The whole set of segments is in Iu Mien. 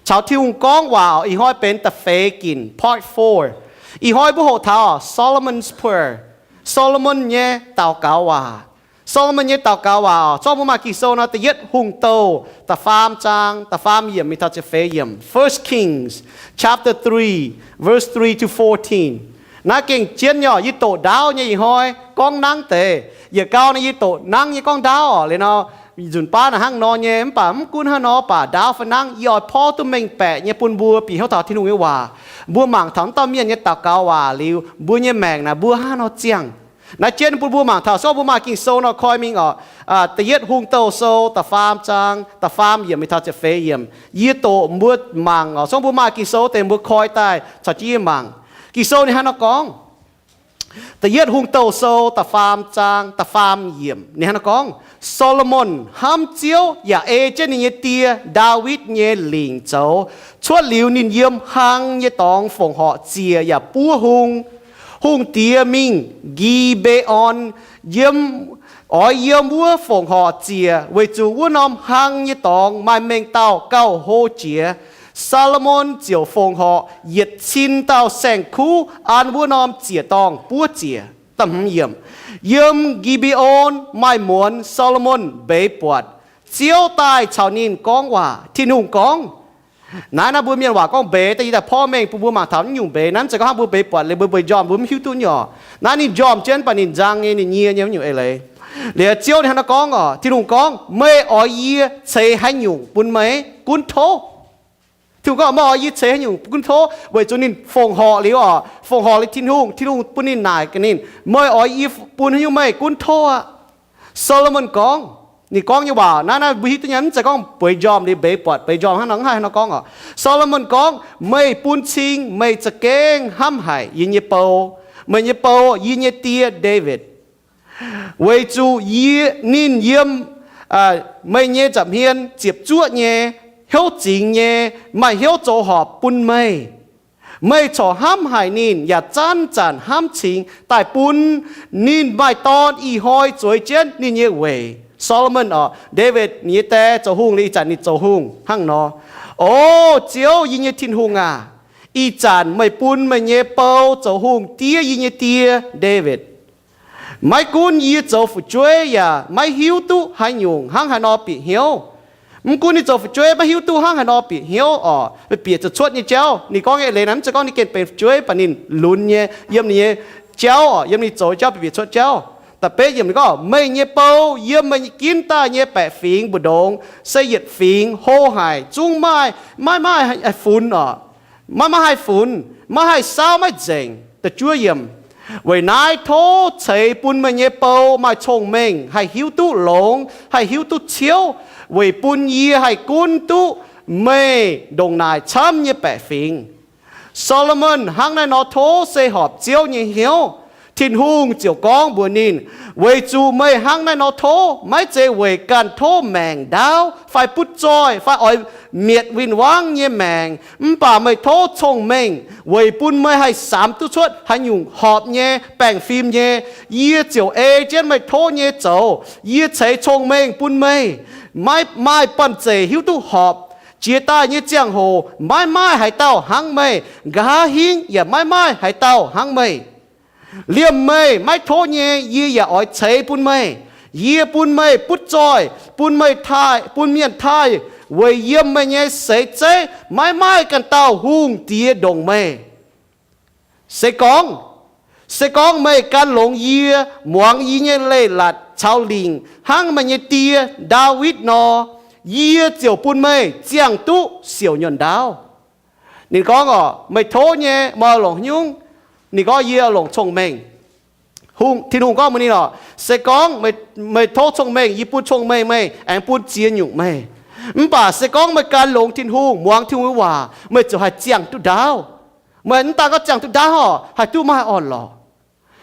caux Tin-Hungh gorngv waac. Ih hnoi benx da'feix ginc, part four. Ih hnoi mbuo hoqc taux Solomon's Prayer, Solomon nyei daux gaux waac. Solomon nyei daux gaux waac oc, zorqv mbuo maaih Ging-Sou nor, Da'yietv Hungh Douh da'faam zaang da'faam yiemc mingh taux ziepc feix yiemc. First Kings chapter three, verse three to fourteen. Naaiv gengh zien nyei oc. Yie doqc ndaauv nyei ih hnoi gorngv nangv deix. Yietc gau nor yie doqc nangv nyei gorngv ndaauv oc. Liuz nor, nzunc baav naaic hnangv nor nyei, mv baac mv gunv hnangv nor, baac ndaauv fai nangv yie oix porv duqv mengh baeqc nyei bun mbuo bieqc hnyouv taux Tin-Hungh nyei waac. Mbuo mangc taux wuov dauh mienh nyei daux gaux waac liuz, mbuo nyei maengc naaic mbuo hnangv haaix nor ziangh. Naaiv jienv bun mbuo mangc taux, se gorngv mbuo maaih Ging-Sou nor koi mingh oc. Da'yietv Hungh Douh Sou da'faam zaang da'faam yiemc mingh taux ziepc feix yiemc. Yie doqc mbuo mangc oc. Se gorngv mbuo maaih Ging-Sou deix mbuo koi daaih caux jienv yie mangc. Ging-Sou ninh hnangv nor gorngv. Da'yietv Hungh Douh Sou da'faam zaang da'faam yiemc ninh hnangv nor gorngv, Solomon hnamv Ziouv yaac ei jienv ninh nyei die, Ndaawitv, nyei lingc zoux. Cuotv liuz ninh yiem hlang nyei dorngx fongc horc ziec yaac buov hung, hungh diex mingh Gi^mbe^on, yiem, oix yiem wuov fongc horc ziec, weic zuqc wuov norm hlang nyei dorngx maaih mengh dauh gauh hlo jiex. Saa^lo^morn ziouc fongc horc yietc cin dauh saeng-kuv an wuov norm ziec-dorngh buov ziec. Yiem Gi^mbe^on maaih muonz Saa^lo^morn mbeix buatc, Ziouv daaih caux ninh gorngv waac. Tin-Hungh gorngv, naaiv naaiv mbuo mienh waac gorngv mbeix, da'yietv daaih porv mengh bun mbuo mangc taux mv nyungc mbeix. Naaiv mv zeiz gorngv hnangv mbuo mbeix buatc liuz mbuo mbeix njormh mbuo mv hiuv duqv nyei oc. Naaiv ninh njormh jienv, mv baac ninh nzang nyei, ninh nyie nyei, mv nyungc eix leiz. Liuz Ziouv ninh hnangv naaiv gorngv oc, Tin-Hungh gorngv, Meih oix yie ceix haaix nyungc bun meih gunv tov? Tin-Hungh gorngv, Meih oix yie ceix haaix nyungc gunv tov? Weic zuqc ninh fongc horc liuz oc, fongc horc liuz Tin-Hungh, Tin-Hungh bun ninh naaic gaax ninh, Meih oix yie bun haaix nyungc meih gunv tov aqv? Saa^lo^morn gorngv, ninh gorngv nyei waac naaiv, naaiv mbuo hiuv duqv nyei, mv zeiz gorngv bueix njormh liuz mbeix buatc, bueix njormh hnangv nor, hnangv haaix nor gorngv oc. Saa^lo^morn gorngv, Meih bun cing meih za'gengh hnamv haic yie nyei bou, meih nyei bou, yie nyei die, Ndaawitv. Weic zuqc yie, ninh yiem meih nyei nza'hmien ziepc zuoqv nyei, hnyouv zingx nyei, maaih hnyouv zoux horpc bun meih. Meih corc hnamv haic ninh yaac zanc zanc hnamv cingx daaih bun ninh maaih dorn ih hnoi zueiz jienv ninh nyei weic. Saa^lo^morn oc, Ndaawitv ninh nyei die zoux hungh liuz, ih zanc ninh zoux hungh hnangv nor. O Ziouv, yie nyei Tin-Hungh aac, ih zanc meih bun meih nyei bou zoux hungh diev yie nyei die, Ndaawitv. Maiv gunv yie zoux fu'jueiv yaac maiv hiuv duqv haaix nyungc hnangv haaix nor bieqc hnyouv. Mv gunv ninh zoux fu'jueiv maiv hiuv duqv hnangv haaix nor bieqc hnyouv oc, bieqc zuqc cuotv nyei jauv. Ninh gorngv nyei leiz naaiv mv zeiz gorngv ninh gengh benx fu'jueiv, mv baac ninh lunx nyei, yiem ninh nyei jauv oc, yiem ninh zoux jauv bieqc cuotv jauv. Da'betv yiemc ninh gorngv, Meih nyei bou yiem meih ginv daaih nyei baeqc fingx mbu'ndongx se yietc fingx hlo haic, zungv maaih, maiv maaih funx oc, maiv maaih haih funx, maiv haih saauv, maiv nzengc. Da'juov yiemc, Weic naaiv tov ceix bun meih nyei bou maaih cong-mengh, haih hiuv duqv longx, haih hiuv duqv ciouv, weic bun yie haih gunv duqv meih ndongc naaic camv nyei baeqc fingx. Saa^lo^morn hnangv naaiv nor tov se horpc Ziouv nyei hnyouv. Tin-Hungh ziouc gorngv mbuox ninh, Weic zuqc meih hnangv naaiv nor tov, maiv zeiz weic ganh tov maengc ndaauv fai butv zoih fai oix mietc win-wangv nyei maengc, mv baac meih tov cong-mengh weic bun meih haih samx duqv cuotv haaix nyungc horpc nyei baengh fim nyei. Yie ziouc ei jienv meih tov nyei zoux. Yie ceix cong-mengh bun meih. Maiv maaih banh zeic hiuv duqv horpc. Jiex daaih nyei ziangh hoc maiv maaih haaix dauh hnangv meih. Nqa'haav hingv yaac maiv maaih haaix dauh hnangv meih. Liemh meih maiv tov nyei, yie yaac oix ceix bun meih. Yie bun meih butv zoih, bun meih taaih, bun mienh taaih, weic yiem meih nyei seix zeiv maiv maaih ganh dauh hungh diex ndongc meih. Se gorngv, se gorngv meih gan longx yie, muangx yie nyei leiz-latc caux lingc hnangv meih nyei die, Ndaawitv, nor, yie ziouc bun meih ziangh duqv siouc nyuonh ndaauv. Ninh gorngv oc, meih tov nyei, meih oix longc haaix nyungc? Ninh gorngv, yie longc cong-mengh. Tin-Hungh gorngv mbuox ninh oc, se gorngv meih tov cong-mengh, yie bun cong-mengh meih, aengx bun ziex nyungc meih. Mv baac se gorngv meih gan longx Tin-Hungh, muangx Tin-Hungh nyei waac, meih ziouc haih ziangh duqv ndaauv. Meih mv daan gorngv ziangh duqv ndaauv oc, haih duqv maaih orn-lorqc.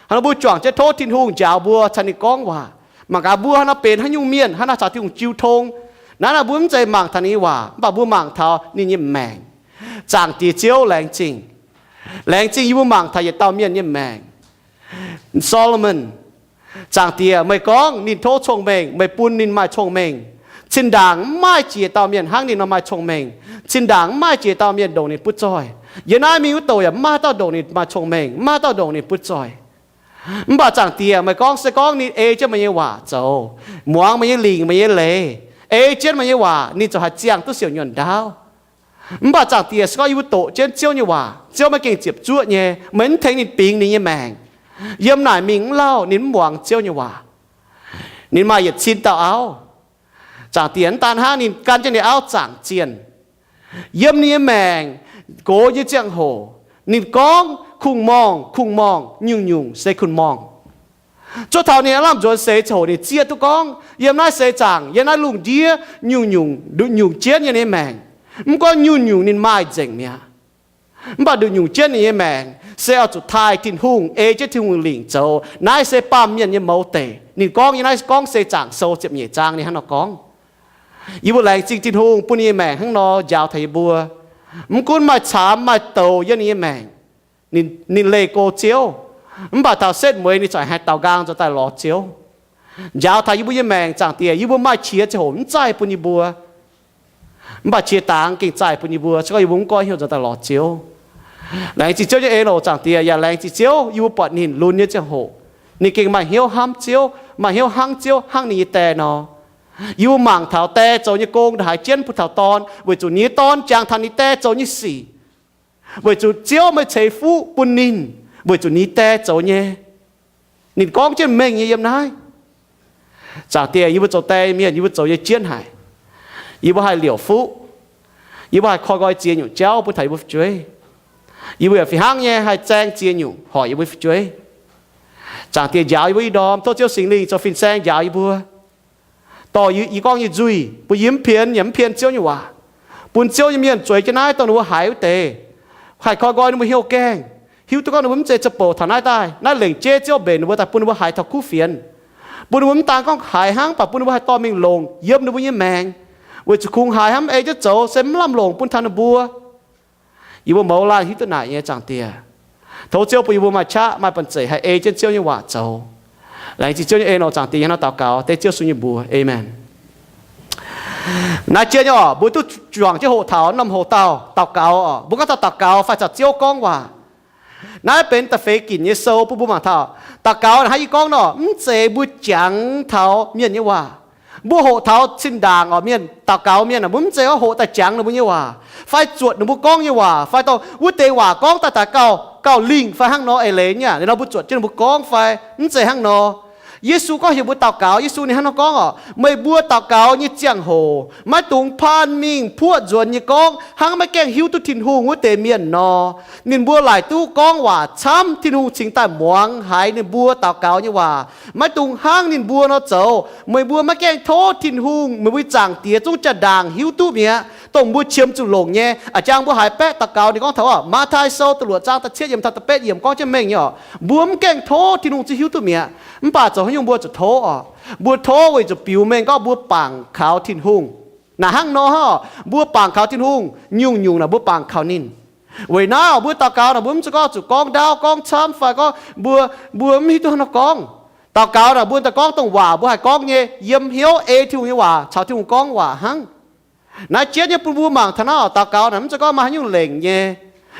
Hnangv nor mbuo juangc jienv tov Tin-Hungh njaaux mbuo caux ninh gorngv waac. Mangc gaax mbuo hnangv nor benx haaix nyungc mienh, hnangv nor caux Tin-Hungh jiu tong. Naaiv naaic mbuo mv zeiz mangc taux ninh nyei waac, mv baac mbuo mangc taux ninh nyei maengc. Zaangc Diex Ziouv, laengz zingh. Laengz zingh yie mbuo mangc taux yietc dauh mienh nyei maengc. Solomon, Zaangc Diex, meih gorngv ninh tov cong-mengh, meih bun ninh maaih cong-mengh. Zinh ndaangc mv maaih jiex dauh mienh hnangv ninh nor maaih cong-mengh. Zinh ndaangc mv maaih jiex dauh mienh ndongc ninh butv zoih. Yiem naaiv mingh wuov douc yaac mv maaih dauh ndongc ninh maaih cong-mengh, mv maaih dauh ndongc ninh butv zoih. Mv baac Zaangc Diex, meih gorngv se gorngv ninh ei jienv meih nyei waac zoux, muangx meih nyei lingc meih nyei leiz, ei jienv meih nyei waac, ninh ziouc haih ziangh duqv siouc nyuonh ndaauv. Mv baac Zaangc Diex, se gorngv yie mbuo doqc jienv Ziouv nyei waac, Ziouv maiv gengh ziepc zuoqv nyei, meih mv tengx ninh bingx ninh nyei maengc. Yiem naaic mingh mv lauh ninh mv muangx Ziouv nyei waac. Ninh maaih yietc cin dauh auv. Zaangc Diex mv daan hnangv, ninh gan jienv ninh auv zaangc zienh. Yiem ninh nyei maengc gox nyei ziangh hoc, ninh gorngv kungx-morngh, kungx-morngh, nyungc-nyungc se kungx-morngh. Zuov taux ninh aav lamh nzuonx seix ziangh hoc ninh zieqv duqv gorngv, yiem naaiv seix zaangc, yiem naaiv lungh ndiev, nyungc-nyungc, nduqc nyungc jienv yiem ninh nyei maengc. Mv gunv nyungc-nyungc ninh maaih nzengc mi'aqv. Mv baac nduqc nyungc jienv ninh nyei maengc se oix zuqc taaih Tin-Hungh, ei jienv Tin-Hungh lingc zoux. Naaiv se baamh mienh nyei mouz deic. Ninh gorngv, yiem naaiv Gorngv Seix Zaangc Sou ziepc nyeic zaang ninh hnangv nor gorngv. Yie mbuo laengz zingh Tin-Hungh bun ninh nyei maengc hnangv nor njaaux taux yie mbuo. Mv gunv maaih caamx maaih douz yiem ninh nyei maengc, ninh leih go Ziouv, mv baac taux setv mueiz ninh corc haih daaux nqaang nzuonx daaih lorz Ziouv. Njaaux taux yie mbuo nyei maengc, Zaangc Diex, yie mbuo maaih qiex ziangh hoc mv zaih bun yie mbuo, mv baac qiex dangx gengh zaih bun yie mbuo, se gorngv yie mbuo mv goiv hnyouv nzuonx daaih lorz Ziouv. Laengz zingh Ziouv nyei en-lorqc, Zaangc Diex, yaac laengz zingh Ziouv yie mbuo buatc ninh lunx nyei ziangh hoc, ninh gengh maaih hnyouv hnamv Ziouv, maaih hnyouv hnangv Ziouv, hnangv ninh nyei die nor. Yie mbuo mangc taux die zoux nyei gong ndongc haaix jienv bun taux dorn, weic zuqc ninh nyei dorn jangx taux ninh die zoux nyei sic. Weic zuqc Ziouv meih ceix fuqv bun ninh, weic zuqc ninh die zoux nyei. Ninh gorngv jienv mengh nyei yiem naaiv. Zaangc Diex, yie mbuo zoux die mienh, yie mbuo zoux nyei jienv haic. Yie mbuo haih liouc fuqv. Yie mbuo haih koi nqoi ziex nyungc jauv bun taux yie mbuo fu'jueiv. Yie mbuo yaac fih hnangv nyei haih zaeng ziex nyungc hoic yie mbuo fu'jueiv. Zaangc Diex, njaaux yie mbuo ih ndorm, tov Ziouv Singx Lingh zoux fin-saeng njaaux yie mbuo. Dorh yie, yie gorngv nyei nzuih, bun yie mv pien yaac mv pien Ziouv nyei waac, bun Ziouv nyei mienh zueiz jienv naaiv dongh ninh mbuo haiz wuov deix, haih koi nqoi ninh mbuo hnyouv gaengh, hiuv duqv gorngv ninh mbuo mv zeiz zoux bouc taux naaiv daaih. Naaiv lengc jeiv Ziouv mbenc ninh mbuo daaih bun ninh mbuo haiz taux kuv fienx, bun ninh mbuo mv daan gorngv haiz hnangv, mv baac bun ninh mbuo haih dorh mingh longc yiem ninh mbuo nyei maengc, weic zuqc kungx haiz hnangv mv ei jienv zoux se mv lamh longc bun taux ninh mbuo. Yie mbuo mouz laanh hiuv duqv naaic nyei, Zaangc Diex. Tov Ziouv bun yie mbuo maaih qaqv maaih banh zeic haih ei jienv Ziouv nyei waac zoux. Laengz zingh Ziouv nyei en-lorqc, Zaangc Diex, yie hnangv nor daux gaux dengv Ziouv Yesu nyei mbuox. Aamen. Naaiv jien nyei oc, mbuo duqv juangc jienv hoqc taux norm hoc dauh daux gaux oc. Mbuo gorngv taux daux gaux fai caux Ziouv gorngv waac. Naaiv benx da'feix ginc nyei sou bun mbuo mangc taux daux gaux naaic hnangv yie gorngv nor, mv zeiz mbuo jangx taux mienh nyei waac. Mbuo hoqc taux zinh ndaangc oc, mienh daux gaux mienh aah, mbuo mv zeiz oix hoqc daaih jangx ninh mbuo nyei waac, fai zuotc ninh mbuo gorngv nyei waac, fai dongh wuov deix waac gorngv daaih daaih gauh, gauh lingh fai hnangv nor eix leiz nyei aqv. Nor mbuo zuotc jienv ninh mbuo gorngv fai? Mv zeiz hnangv nor. Yesu gorngv heuc mbuo daux gaux, Yesu ninh hnangv nor gorngv oc, meih mbuo daux gaux nyei ziangh hoc maiv dungx paan mingh puoqv nzuonx nyei gorngv hnangv maiv gaengh hiuv duqv Tin-Hungh wuov deix mienh nor. Ninh mbuo laaic duqv gorngv waac camv, Tin-Hungh cingx daaih muangx haiz ninh mbuo daux gaux nyei waac. Maiv dungx hnangv ninh mbuo nor zoux. Meih mbuo maiv gaengh tov Tin-Hungh, meih mbuo nyei Zaangc Diex zungv jaa-ndaangc hiuv duqv mi'aqv, dongh mbuo qiemx zuqc longc nyei. A'jang mbuo haiz baeqv daux gaux ninh gorngv taux oc, Matv^taai Sou da'luoqc zaang da'cietv yiemc taux da'betv yiemc gorngv jienv mengh nyei oc, mbuo mv gaengh tov Tin-Hungh zungv hiuv duqv mi'aqv. Mv baac zoux haaix nyungc mbuo zuqc tov oc? Mbuo tov weic zuqc biux mengh gorngv mbuo bangc kaux Tin-Hungh. Naaic hnangv nor hnangv oc, mbuo bangc kaux Tin-Hungh, nyungc-nyungc naaic mbuo bangc kaux ninh. Weic naaiv oc, mbuo daux gaux naaic mbuo mv zeiz gorngv zuqc gorngv ndaauv gorngv camv fai gorngv mbuo, mbuo mv hiuv duqv hnangv nor gorngv. Daux gaux naaic mbuo daaih gorngv dongh waac mbuo haih gorngv nyei, yiem hnyouv ei Tin-Hungh nyei waac, caux Tin-Hungh gorngv waac hnangv. Naaiv jienv nyei bun mbuo mangc taux naaiv oc, daux gaux naaic mv zeiz gorngv maaih haaix nyungc lengc nyei.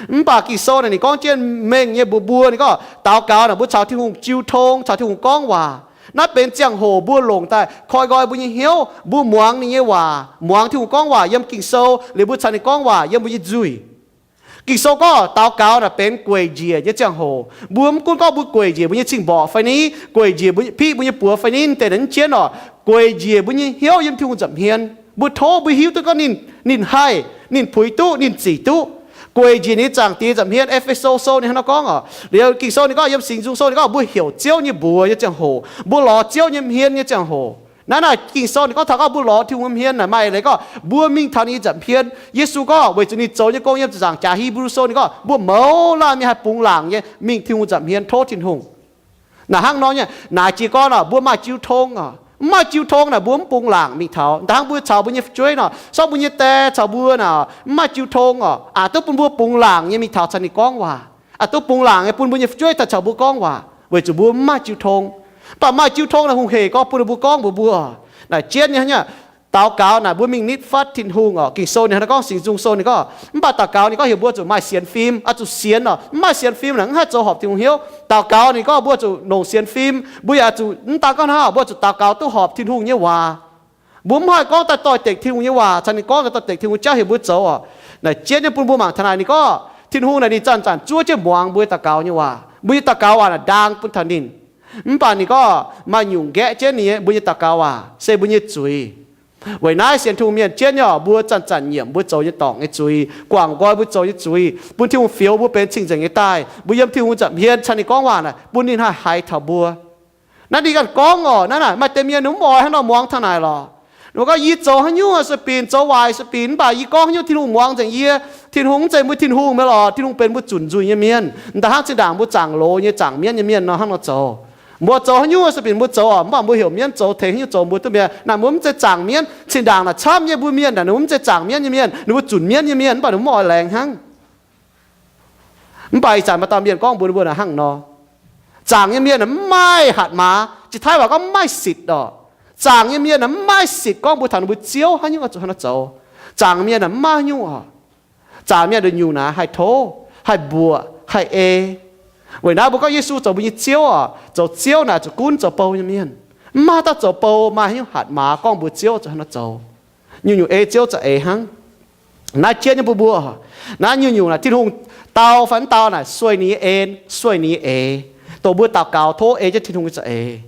Mv baac Ging-Sou naaic ninh gorngv jienv mengh nyei mbuox mbuo, ninh gorngv daux gaux naaic mbuo caux Tin-Hungh jiu tong, caux Tin-Hungh gorngv waac. Naaiv benx ziangh hoc mbuo longc daaih koi nqoi mbuo nyei hnyouv, mbuo muangx ninh nyei waac, muangx Tin-Hungh gorngv waac yiem Ging-Sou liuz mbuo caux ninh gorngv waac yiem mbuo nyei nzuih. Ging-Sou gorngv daux gaux naaic benx gueic njiec nyei ziangh hoc. Mbuo mv gunv gorngv mbuo gueic njiec mbuo nyei cing-mborqc fai ni, gueic njiec mbuo, piqv mbuo nyei buoz fai ni, deix naaiv jienv oc, gueic njiec mbuo nyei hnyouv yiem Tin-Hungh nza'hmien. Mbuo tov mbuo hiuv duqv gorngv ninh, ninh haih, ninh puix duqv, ninh zic duqv. Gueic njiec ninh nyei Zaangc Diex nza'hmien. E^fe^so Sou ninh hnangv nor gorngv oc. Liuz Ging-Sou ninh gorngv yiem Singx Nzung Sou ninh gorngv mbuo heuc Ziouv nyei mbuox nyei ziangh hoc, mbuo lorz Ziouv nyei hmien nyei ziangh hoc. Naaiv naaic Ging-Sou ninh gorngv taux gorngv mbuo lorz Tin-Hungh nyei hmien naaic maaih eix leiz gorngv mbuo mingh taux ninh nyei nza'hmien. Yesu gorngv weic zuqc ninh zoux nyei gong yiem zaangc jaax Hipv^lu Sou ninh gorngv mbuo mouz laanh mienh haih bungx laangc nyei mingh Tin-Hungh nza'hmien tov Tin-Hungh. Naaic hnangv nor nyei, naaic jiez gorn oc, mbuo maaih jiu tong oc. Mv maaih jiu tong naaic mbuo mv bungx laangc mingh taux. Da'hnangv mbuo caux mbuo nyei fu'jueiv nor, sortv mbuo nyei die caux mbuo naaic mv maaih jiu tong oc, aqc duqv bun mbuo bungx laangc nyei mingh taux caux ninh gorngv waac. Aqc duqv bungx laangc nyei bun mbuo nyei fu'jueiv daaih caux mbuo gorngv waac, weic zuqc mbuo mv maaih jiu tong. Mv baac maaih jiu tong naaic hungh hec gorngv bun ninh mbuo gorngv mbuox mbuo. Naaic jienv nyei hnangv nyei, Daux gaux naaic mbuo mingh nitv fatv Tin-Hungh oc. Ging-Sou ninh hnangv naaiv gorngv, Singx Nzung Sou ninh gorngv, mv baac daux gaux ninh gorngv heuc mbuo zuqc maaih sienx fim, oix zuqc sienx oc. Mv maaih sienx fim naaic mv haih zoux horpc Tin-Hungh hnyouv. Daux gaux ninh gorngv mbuo zuqc longc sienx fim, mbuo yaac zuqc mv daan gorngv hnangv, mbuo zuqc daux gaux duqv horpc Tin-Hungh nyei waac. Mbuo mv haih gorngv daaih doix-dekc Tin-Hungh nyei waac, caux ninh gorngv daaih doix-dekc Tin-Hungh jauv heuc mbuo zoux oc. Naaic jienv nyei bun mbuo mangc taux naaic ninh gorngv, Tin-Hungh naaic ninh zanc-zanc zuov jienv muangx mbuo daux gaux nyei waac. Mbuo nyei daux gaux waac naaic ndaang bun taux ninh. Mv baac ninh gorngv maaih nyungc nqaeqv jienv ninh nyei, mbuo nyei daux gaux waac se mbuo nyei zuiz. Weic naaiv sienx Tin-Hungh mienh jienv nyei oc, mbuo zanc-zanc nyiemc mbuo zoux nyei dorngc nyei zuiz, guangc nqoi mbuo zoux nyei zuiz, bun Tin-Hungh fioux mbuo benx cing-nzengc nyei daaih. Mbuo yiem Tin-Hungh nza'hmien caux ninh gorngv waac naaic, bun ninh haih haiz taux mbuo. Naaiv ninh ganh gorngv oc, naaiv naaic maaih deix mienh ninh mv oix hnangv nor muangx taux naaic lorqc. Ninh gorngv, yie zoux haaix nyungc sueih binc, zoux waaic sueih binc, mv baac yie gorngv haaix nyungc Tin-Hungh muangx nzengc yie. Tin-Hungh mv zeiz mbuo Tin-Hungh mi'aqv lorqc. Tin-Hungh benx mbuo zunc nzuih nyei mienh. Da'hnangv zinh ndaangc mbuo zaangc loz nyei zaangc mienv nyei mienh nor hnangv nor zoux. Mbuo zoux haaix nyungc sueih binc mbuo zoux oc, mv baac mbuo heuc mienv zoux tengx haaix nyungc zoux mbuo duqv mi'aqv. Naaic mbuo mv zeiz zaangc mienv. Zinh ndaangc naaic camv nyei mbuo mienh naaic ninh mbuo mv zeiz zaangc mienv nyei mienh, ninh mbuo zunc mienv nyei mienh, mv baac ninh mbuo mv oix laengz hnangv. Mv baac ih zanc maaih dauh mienh gorngv mbuox ninh mbuo naaic hnangv nor, zaangc nyei mienh naaic mv maaih hatc maaz, jiex Taiv waac gorngv mv maaih sitc oc. Zaangc nyei mienh naaic mv maaih sitc gorngv mbuox taux ninh mbuo Ziouv haaix nyungc oix zuqc hnangv nor zoux. Zaangc mienh naaic mv maaih haaix nyungc oc. Zaangc mienh nduqc nyungc naaic haih tov, haih mbuoqc, haih ei. Weic naaiv mbuo gorngv Yesu zoux mbuo nyei Ziouv oc, zoux Ziouv naaic zuqc gunv zoux bou nyei mienh. Mv maaih dauh zoux bou maaih haaix nyungc hatc maaz gorngv mbuox Ziouv oix zuqc hnangv nor zoux. Nyungc-nyungc ei Ziouv za'eix hnangv. Naaiv jienv nyei bun mbuo, naaiv nyungc-nyungc naaic Tin-Hungh dau fai mv dau naaic sueih ninh nyei en, sueih ninh nyei eix. Dongh mbuo daux gaux tov ei jienv Tin-Hungh nyei za'eix.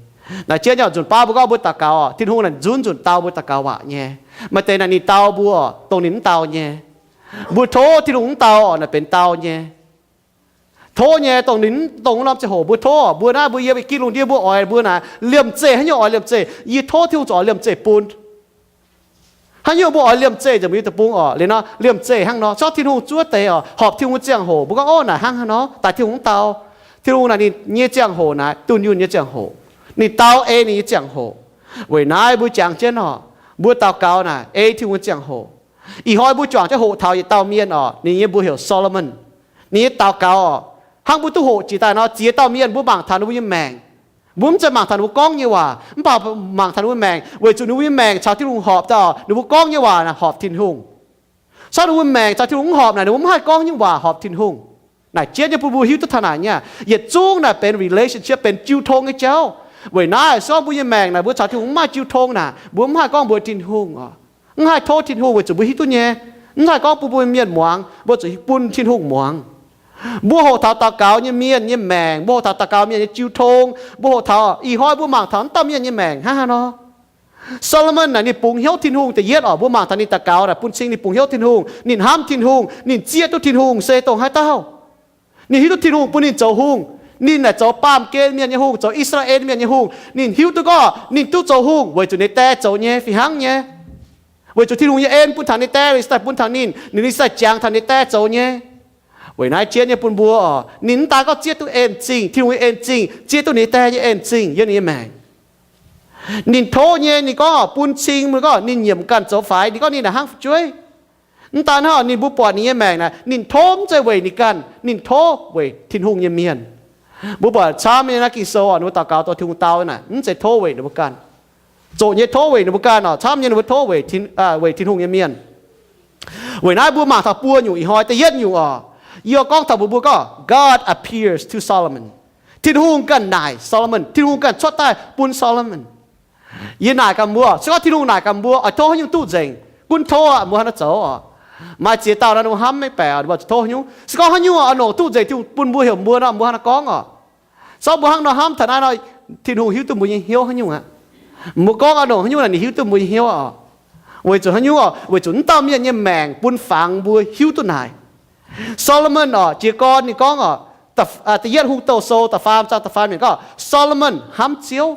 Naaic jienv nyei oc, nzunc baav mbuo gorngv mbuo daux gaux oc, Tin-Hungh naaic nzunc nzunc dau mbuo daux gaux waac nyei. Maaih deix naaic ninh dau mbuo, dongh ninh mv dau nyei. Mbuo tov Tin-Hungh mv dau oc, naaic benx dau nyei. Tov nyei, dongh ninh, dongh wuov norm ziangh hoc mbuo tov, mbuo naaiv mbuo yiem i ginv lungh ndiev mbuo oix mbuo naaic liemh zeih haaix nyungc oix liemh zeih, yie tov Tin-Hungh zuqc oix liemh zeih bun. Haaix nyungc mbuo oix liemh zeih nzengc mbuo nyei deic-bung oc. Liuz nor liemh zeih hnangv nor, corc Tin-Hungh zuov deix oc, horpc Tin-Hungh nyei ziangh hoc mbuo gorngv, ov, naaic hnangv haaix nor, daaih Tin-Hungh mv dau. Tin-Hungh naaic ninh nyei ziangh hoc naaic dunh yunh nyei ziangh hoc. Ninh dau ei ninh nyei ziangh hoc. Weic naaiv mbuo jangx jienv oc, mbuo daux gaux naaic ei Tin-Hungh nyei ziangh hoc. Ih hnoi mbuo juangc jienv hoqc taux yietc dauh mienh oc, ninh nyei mbuox heuc Solomon. Ninh nyei daux gaux oc, hnangv mbuo duqv hoqc jiex daaih nor, ziex dauh mienh mbuo mangc taux ninh mbuo nyei maengc. Mbuo mv zeiz mangc taux ninh mbuo gorngv nyei waac, mv baac mangc taux ninh mbuo maengc, weic zuqc ninh mbuo nyei maengc caux Tin-Hungh horpc daaih oc, ninh mbuo gorngv nyei waac naaic horpc Tin-Hungh. Corc ninh mbuo maengc caux Tin-Hungh mv horpc naaic, ninh mbuo mv haih gorngv nyungc waac horpc Tin-Hungh. Naaic jienv nyei bun mbuo hiuv duqv taux naaic nyei, yietc zungv naaic benx relationship, benx jiu tong nyei jauv. Weic naaiv se gorngv mbuo nyei maengc naaic mbuo caux Tin-Hungh mv maaih jiu tong naaic, mbuo mv haih gorngv mbuox Tin-Hungh oc. Mv haih tov Tin-Hungh weic zuqc mbuo hiuv duqv nyei. Mv haih gorngv bun mbuo mienh muangx, mbuo zuqc bun Tin-Hungh muangx. Mbuo hoqc taux daux gaux nyei mienh nyei maengc, mbuo hoqc taux daux gaux mienh nyei jiu tong, mbuo hoqc taux ih hnoi mbuo mangc taux wuov dauh mienh nyei maengc hnangv haaix nor. Solomon naaic ninh bungx hnyouv Tin-Hungh da'yietv oc, mbuo mangc taux ninh daux gaux naaic bun cing ninh bungx hnyouv Tin-Hungh, ninh hnamv Tin-Hungh, ninh zieqv duqv Tin-Hungh se dongh haaix dauh. Ninh hiuv duqv Tin-Hungh bun ninh zoux hungh. Ninh naaic zoux baamh gen mienh nyei hungh, zoux I^saa^laa^en mienh nyei hungh. Ninh hiuv duqv gorngv ninh duqv zoux hungh weic zuqc ninh die zoux nyei fih hnangv nyei. Weic zuqc Tin-Hungh nyei en bun taux ninh die, ninh se daaih bun taux ninh, ninh se daaih jangx taux ninh die zoux nyei. Weic naaiv jienv nyei bun mbuo oc, ninh mv daan gorngv zieqv duqv en-zingh, Tin-Hungh nyei en-zingh, zieqv duqv ninh die nyei en-zingh yiem ninh nyei maengc. Ninh tov nyei, ninh gorngv bun cing, ninh gorngv ninh nyiemc ganh zoux faix, ninh gorngv ninh naaic hnangv fu'jueiv. Mv daan hnangv, ninh mbuo buatc ninh nyei maengc naaic, ninh tov mv zeiz weic ninh ganh, ninh tov weic Tin-Hungh nyei mienh. Mbuo buatc camv nyei naaiv Ging-Sou oc, ninh mbuo daux gaux dongh Tin-Hungh dau naaic, mv zeiz tov weic ninh mbuo ganh. Zoqc nyei tov weic ninh mbuo ganh oc, camv nyei ninh mbuo tov weic, weic Tin-Hungh nyei mienh. Weic naaiv mbuo mangc taux buo nyungc ih hnoi. Da'yietv nyungc oc, yie gorngv taux mbuox mbuo gorngv, God appears to Solomon. Tin-Hungh ganh naaic Solomon, Tin-Hungh ganh cuotv daaih bun Solomon. Yie naaic gaax mbuo, se gorngv Tin-Hungh naaic gaax mbuo oix tov haaix nyungc duqv nzengc, gunv tov aqv, mbuo hnangv naaiv zoux oc. Maaih ziex dauh naaiv ninh mbuo hnamv maiv baeqc oc, ninh mbuo zuqc tov haaix nyungc, oix longc duqv nzengc Tin-Hungh bun mbuo heuc mbuo nor, mbuo hnangv naaiv gorngv oc. Se gorngv mbuo hnangv nor hnamv taux naaiv nor, Tin-Hungh hiuv duqv mbuo nyei hnyouv haaix nyungc aqv. Mbuo gorngv oix longc haaix nyungc naaic ninh hiuv duqv mbuo nyei hnyouv oc. Weic zuqc haaix nyungc oc? Weic zuqc wuov dauh mienh nyei maengc bun fangx mbuo hiuv duqv naaic. Solomon oc, jiez gorn ninh gorngv oc, Da'yietv Hungh Douh Sou da'faam zaang da'faam yiemc gorngv Solomon hnamv Ziouv.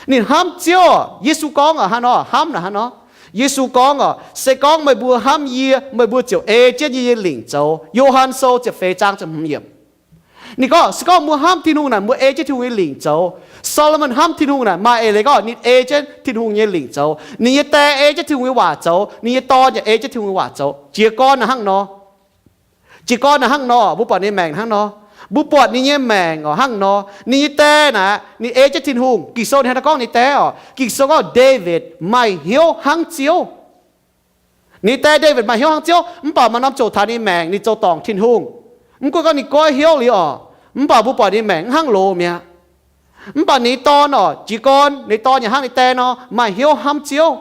Ninh hnamv Ziouv. Yesu gorngv aqv hnangv nor, hnamv naaic hnangv nor. Yesu gorngv oc, se gorngv meih mbuo hnamv yie, meih mbuo ziouc ei jienv yie nyei lingc zoux. Yo^han Sou ziepc feix zaang ziepc hmz yiemc. Ninh gorngv se gorngv mbuo hnamv Tin-Hungh naaic, mbuo ei jienv Tin-Hungh nyei lingc zoux. Solomon hnamv Tin-Hungh naaic maaih eix leiz gorngv ninh ei jienv Tin-Hungh nyei lingc zoux. Ninh nyei die ei jienv Tin-Hungh nyei waac zoux. Ninh nyei dorn yaac ei jienv Tin-Hungh nyei waac zoux. Jiez gorn naaic hnangv nor. Jiez gorn naaic hnangv nor, mbuo buatc ninh maengc hnangv nor. Mbuo buatc ninh nyei maengc oc hnangv nor, ninh nyei die naaic ninh ei jienv Tin-Hungh. Ging-Sou ninh hnangv naaiv gorngv ninh die oc. Ging-Sou gorngv Ndaawitv maaih hnyouv hnangv Ziouv. Ninh die Ndaawitv maaih hnyouv hnangv Ziouv, mv baac maaih norm ziouc taux ninh maengc ninh zoux dorngc Tin-Hungh. Mv gunv gorngv ninh goiv hnyouv liuz oc, mv baac mbuo buatc ninh maengc mv hnangv loz mi'aqv. Mv baac ninh dorn oc, jiez gorn ninh dorn yaac hnangv ninh die nor, maaih hnyouv hnamv Ziouv.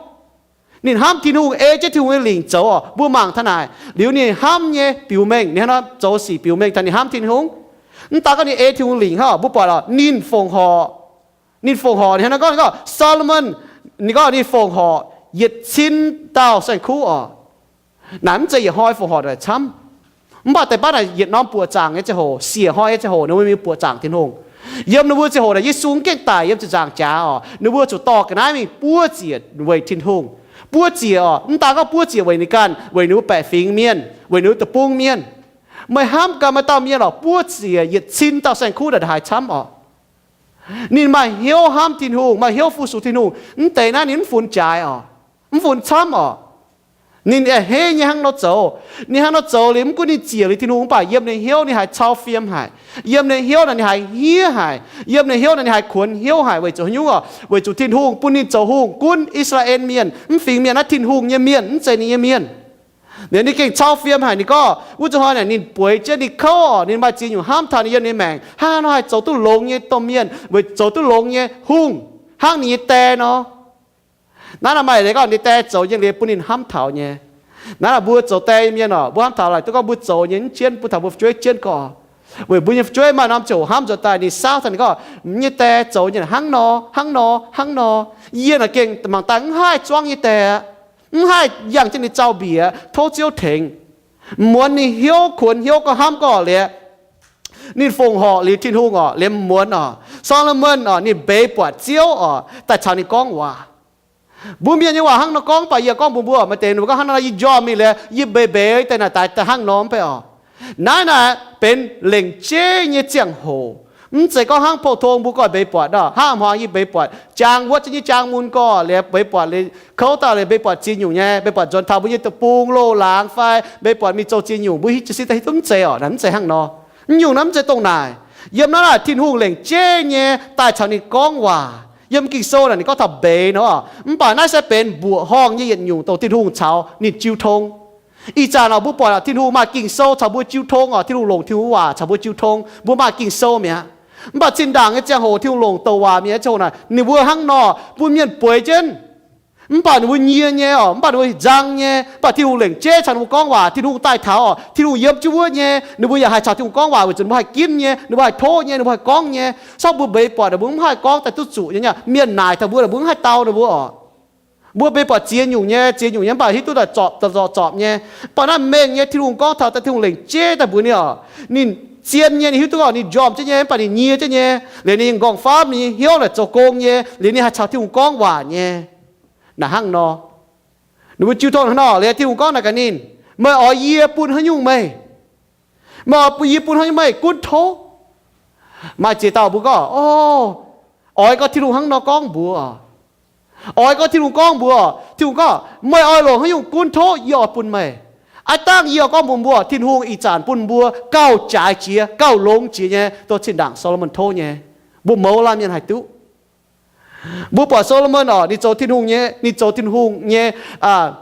Ninh hnamv Tin-Hungh, ei jienv Tin-Hungh nyei lingc zoux oc. Mbuo mangc taux naaic liuz ninh hnamv nyei biux mengh, ninh hnangv nor zoux sic biux mengh taux ninh hnamv Tin-Hungh. Mv daan gorngv ninh ei Tin-Hungh lingc hnangv, mbuo buatc oc, ninh fongc horc. Ninh fongc horc, ninh hnangv nor gorngv, ninh gorngv Saa^lo^morn, ninh gorngv ninh fongc horc yietc cin dauh saeng-kuv oc. Naaic mv zeiz yietc hnoi fongc horc naaic camv. Mv baac deix baav naaic yietc norm buoqc zaangc nyei ziangh hoc, siec hnoi nyei ziangh hoc, ninh mbuo mingh buoqc zaangc Tin-Hungh. Yiem ninh mbuo ziangh hoc naaic Yesu mv gaengh daic yiem ziepc nzaangc jaax oc, ninh mbuo zuqc dorh ga'naaiv mingh buov ziec weic Tin-Hungh. Buov ziec oc, mv daan gorngv buov ziec weic ninh ganh, weic ninh mbuo baeqc fingx mienh, weic ninh mbuo deic-bung mienh. Meih hnamv gaax maaih dauh mienh oc, buov ziec yietc cin dauh saeng-kuv naaic haaix camv oc. Ninh maaih hnyouv hnamv Tin-Hungh, maaih hnyouv fu-sux Tin-Hungh, mv deix naaiv ninh mv funx jaaix oc, mv funx camv oc. Ninh a'hneiv nyei hnangv nor zoux. Ninh hnangv nor zoux liuz, mv gunv ninh ziec liuz Tin-Hungh, mv baac yiem ninh hnyouv ninh haiz cau fiem haic. Yiem ninh hnyouv naaic ninh haiz hniev haic. Yiem ninh hnyouv naaic ninh haiz kuonx hnyouv haic. Weic zuqc haaix nyungc oc? Weic zuqc Tin-Hungh bun ninh zoux hungh gunv I^saa^laa^en Mienh, mv fingx mienh naaiv Tin-Hungh nyei mienh, mv zeiz ninh nyei mienh. Liuz ninh gengh cau fiem haic. Ninh gorngv wuov zuqc hnoi naaic ninh bueix jienv ninh kouv oc, ninh maaih ziex nyungc hnamv taux ninh yiem ninh maengc, hnangv haaix nor haih zoux duqv longx nyei domh mienh, weic zoux duqv longx nyei hungh hnangv ninh nyei die nor. Naaiv naaic maaih leiz gorngv ninh die zoux nyei liuz bun ninh hnamv taux nyei. Naaiv naaic mbuo zoux die nyei mienh oc, mbuo hnamv taux laaix duqv gorngv mbuo zoux nyei mv jienv, bun taux mbuo fu'jueiv jienv gorngv. Weic mbuo nyei fu'jueiv maaih norm ziouc hnamv nzuonx daaih ninh saauv taux ninh gorngv, mv nyei die zoux nyei hnangv nor, hnangv nor, hnangv nor. Yie naaic gengh mangc daaih mv haih zuangv nyei die aqv. Mv haih yangh jienv ninh zaux-mbiec tov Ziouv tengx. Muonz ninh hnyouv, kuonx hnyouv, gorngv hnamv gorngv liuz, ninh fongc horc liuz Tin-Hungh oc, liemh muonz oc, Saa^lo^morn oc, ninh mbeix buatc Ziouv oc, daaih caux ninh gorngv waac. Mbuo mienh nyei waac hnangv nor gorngv, mv baac yie gorngv mbuox mbuo, maaih deix ninh mbuo gorngv hnangv nor, yie njormh mingh liuz, yie mbeix mbeix daaih naaic daaih hnangv nor mv bei oc. Naaiv naaic benx lengc jeiv nyei ziangh hoc. Mv zeiz gorngv hnangv pou-tong mbuo gorngv mbeix buatc nor, hnangv hmuangx yie mbeix buatc jaang wuotv jienv nyei jaang mun gorx liuz, mbeix buatc liuz kouv daaih liuz, mbeix buatc ziex nyungc nyei, mbeix buatc nzuonx taux mbuo nyei deic-bung, loz-laangz fai mbeix buatc mingh zoux ziex nyungc, mbuo hiuv jiez sin daaih hiuv duqv mv zeiz oc, naaic mv zeiz hnangv nor. Nyungc naaiv mv zeiz dongh naaic. Yiem naaiv naaic Tin-Hungh lengc jeiv nyei daaih caux ninh gorngv waac. Yiem Ging-Sou naaic ninh gorngv taux mbeix nor, mv baac naaiv se benx mbuoqc horngh nyei yietc nyungc dongh Tin-Hungh caux ninh jiu tong. Ih zanc oc, mbuo buatc oc, Tin-Hungh maaih Ging-Sou caux mbuo jiu tong oc. Tin-Hungh longc Tin-Hungh waac caux mbuo jiu tong, mbuo maaih Ging-Sou mi'aqv. Mv baac zinh ndaangc nyei ziangh hoc Tin-Hungh longc douc waac mi'aqv ziangh hoc naaic, ninh mbuo hnangv nor bun mienh bueix jienv. Mv baac ninh mbuo nyie nyei oc, mv baac ninh mbuo nzang nyei, mv baac Tin-Hungh lengc jeiv caux ninh mbuo gorngv waac. Tin-Hungh daaih taux oc, Tin-Hungh yiem jienv wuov nyei, ninh mbuo yaac haih caux Tin-Hungh gorngv waac weic zuqc ninh mbuo haih ginv nyei, ninh mbuo haih tov nyei, ninh mbuo haih gorngv nyei. Sorng mbuo mbeix buatc naaic mbuo mv haih gorngv daaih duqv zuqc nyei, mienh naaic taux mbuo naaic mbuo mv haih dau ninh mbuo oc. Mbuo mbeix buatc ziex nyungc nyei, ziex nyungc nyei, mv baac hiuv duqv daaih zorpc, zorpc, zorpc nyei. Mv baac naaiv mengh nyei, Tin-Hungh gorngv taux daaih, Tin-Hungh lengc jeiv daaih mbuox ninh oc. Ninh zien nyei, ninh hiuv duqv oc, ninh njormh jienv nyei, mv baac ninh nyie jienv nyei. Liuz ninh nqorngv-famv, ninh nyei hnyouv naaic zoux gong nyei, liuz ninh haih caux Tin-Hungh gorngv waac nyei. Naaic hnangv nor, ninh mbuo jiu tong hnangv nor, liuz Tin-Hungh gorngv naaic gaax ninh, meih oix yie bun haaix nyungc meih? Meih oix yie bun haaix nyungc meih? Gunv tov. Maaih ziex dauh mbuo gorngv, o, oix gorngv Tin-Hungh hnangv nor gorngv mbuox oc. Oix gorngv Tin-Hungh gorngv mbuox oc. Tin-Hungh gorngv, meih oix longc haaix nyungc gunv tov, yie oix bun meih. Aav dangh yie oix gorngv mbuox mbuo, Tin-Hungh ih zanc bun mbuo gauh jaaix jiex, gauh longx jiex nyei, dongh zinh ndaangc Saa^lo^morn tov nyei. Mbuo mouz laanh mienh haih duqv. Mbuo buatc Saa^lo^morn oc, ninh zoux Tin-Hungh nyei, ninh zoux Tin-Hungh nyei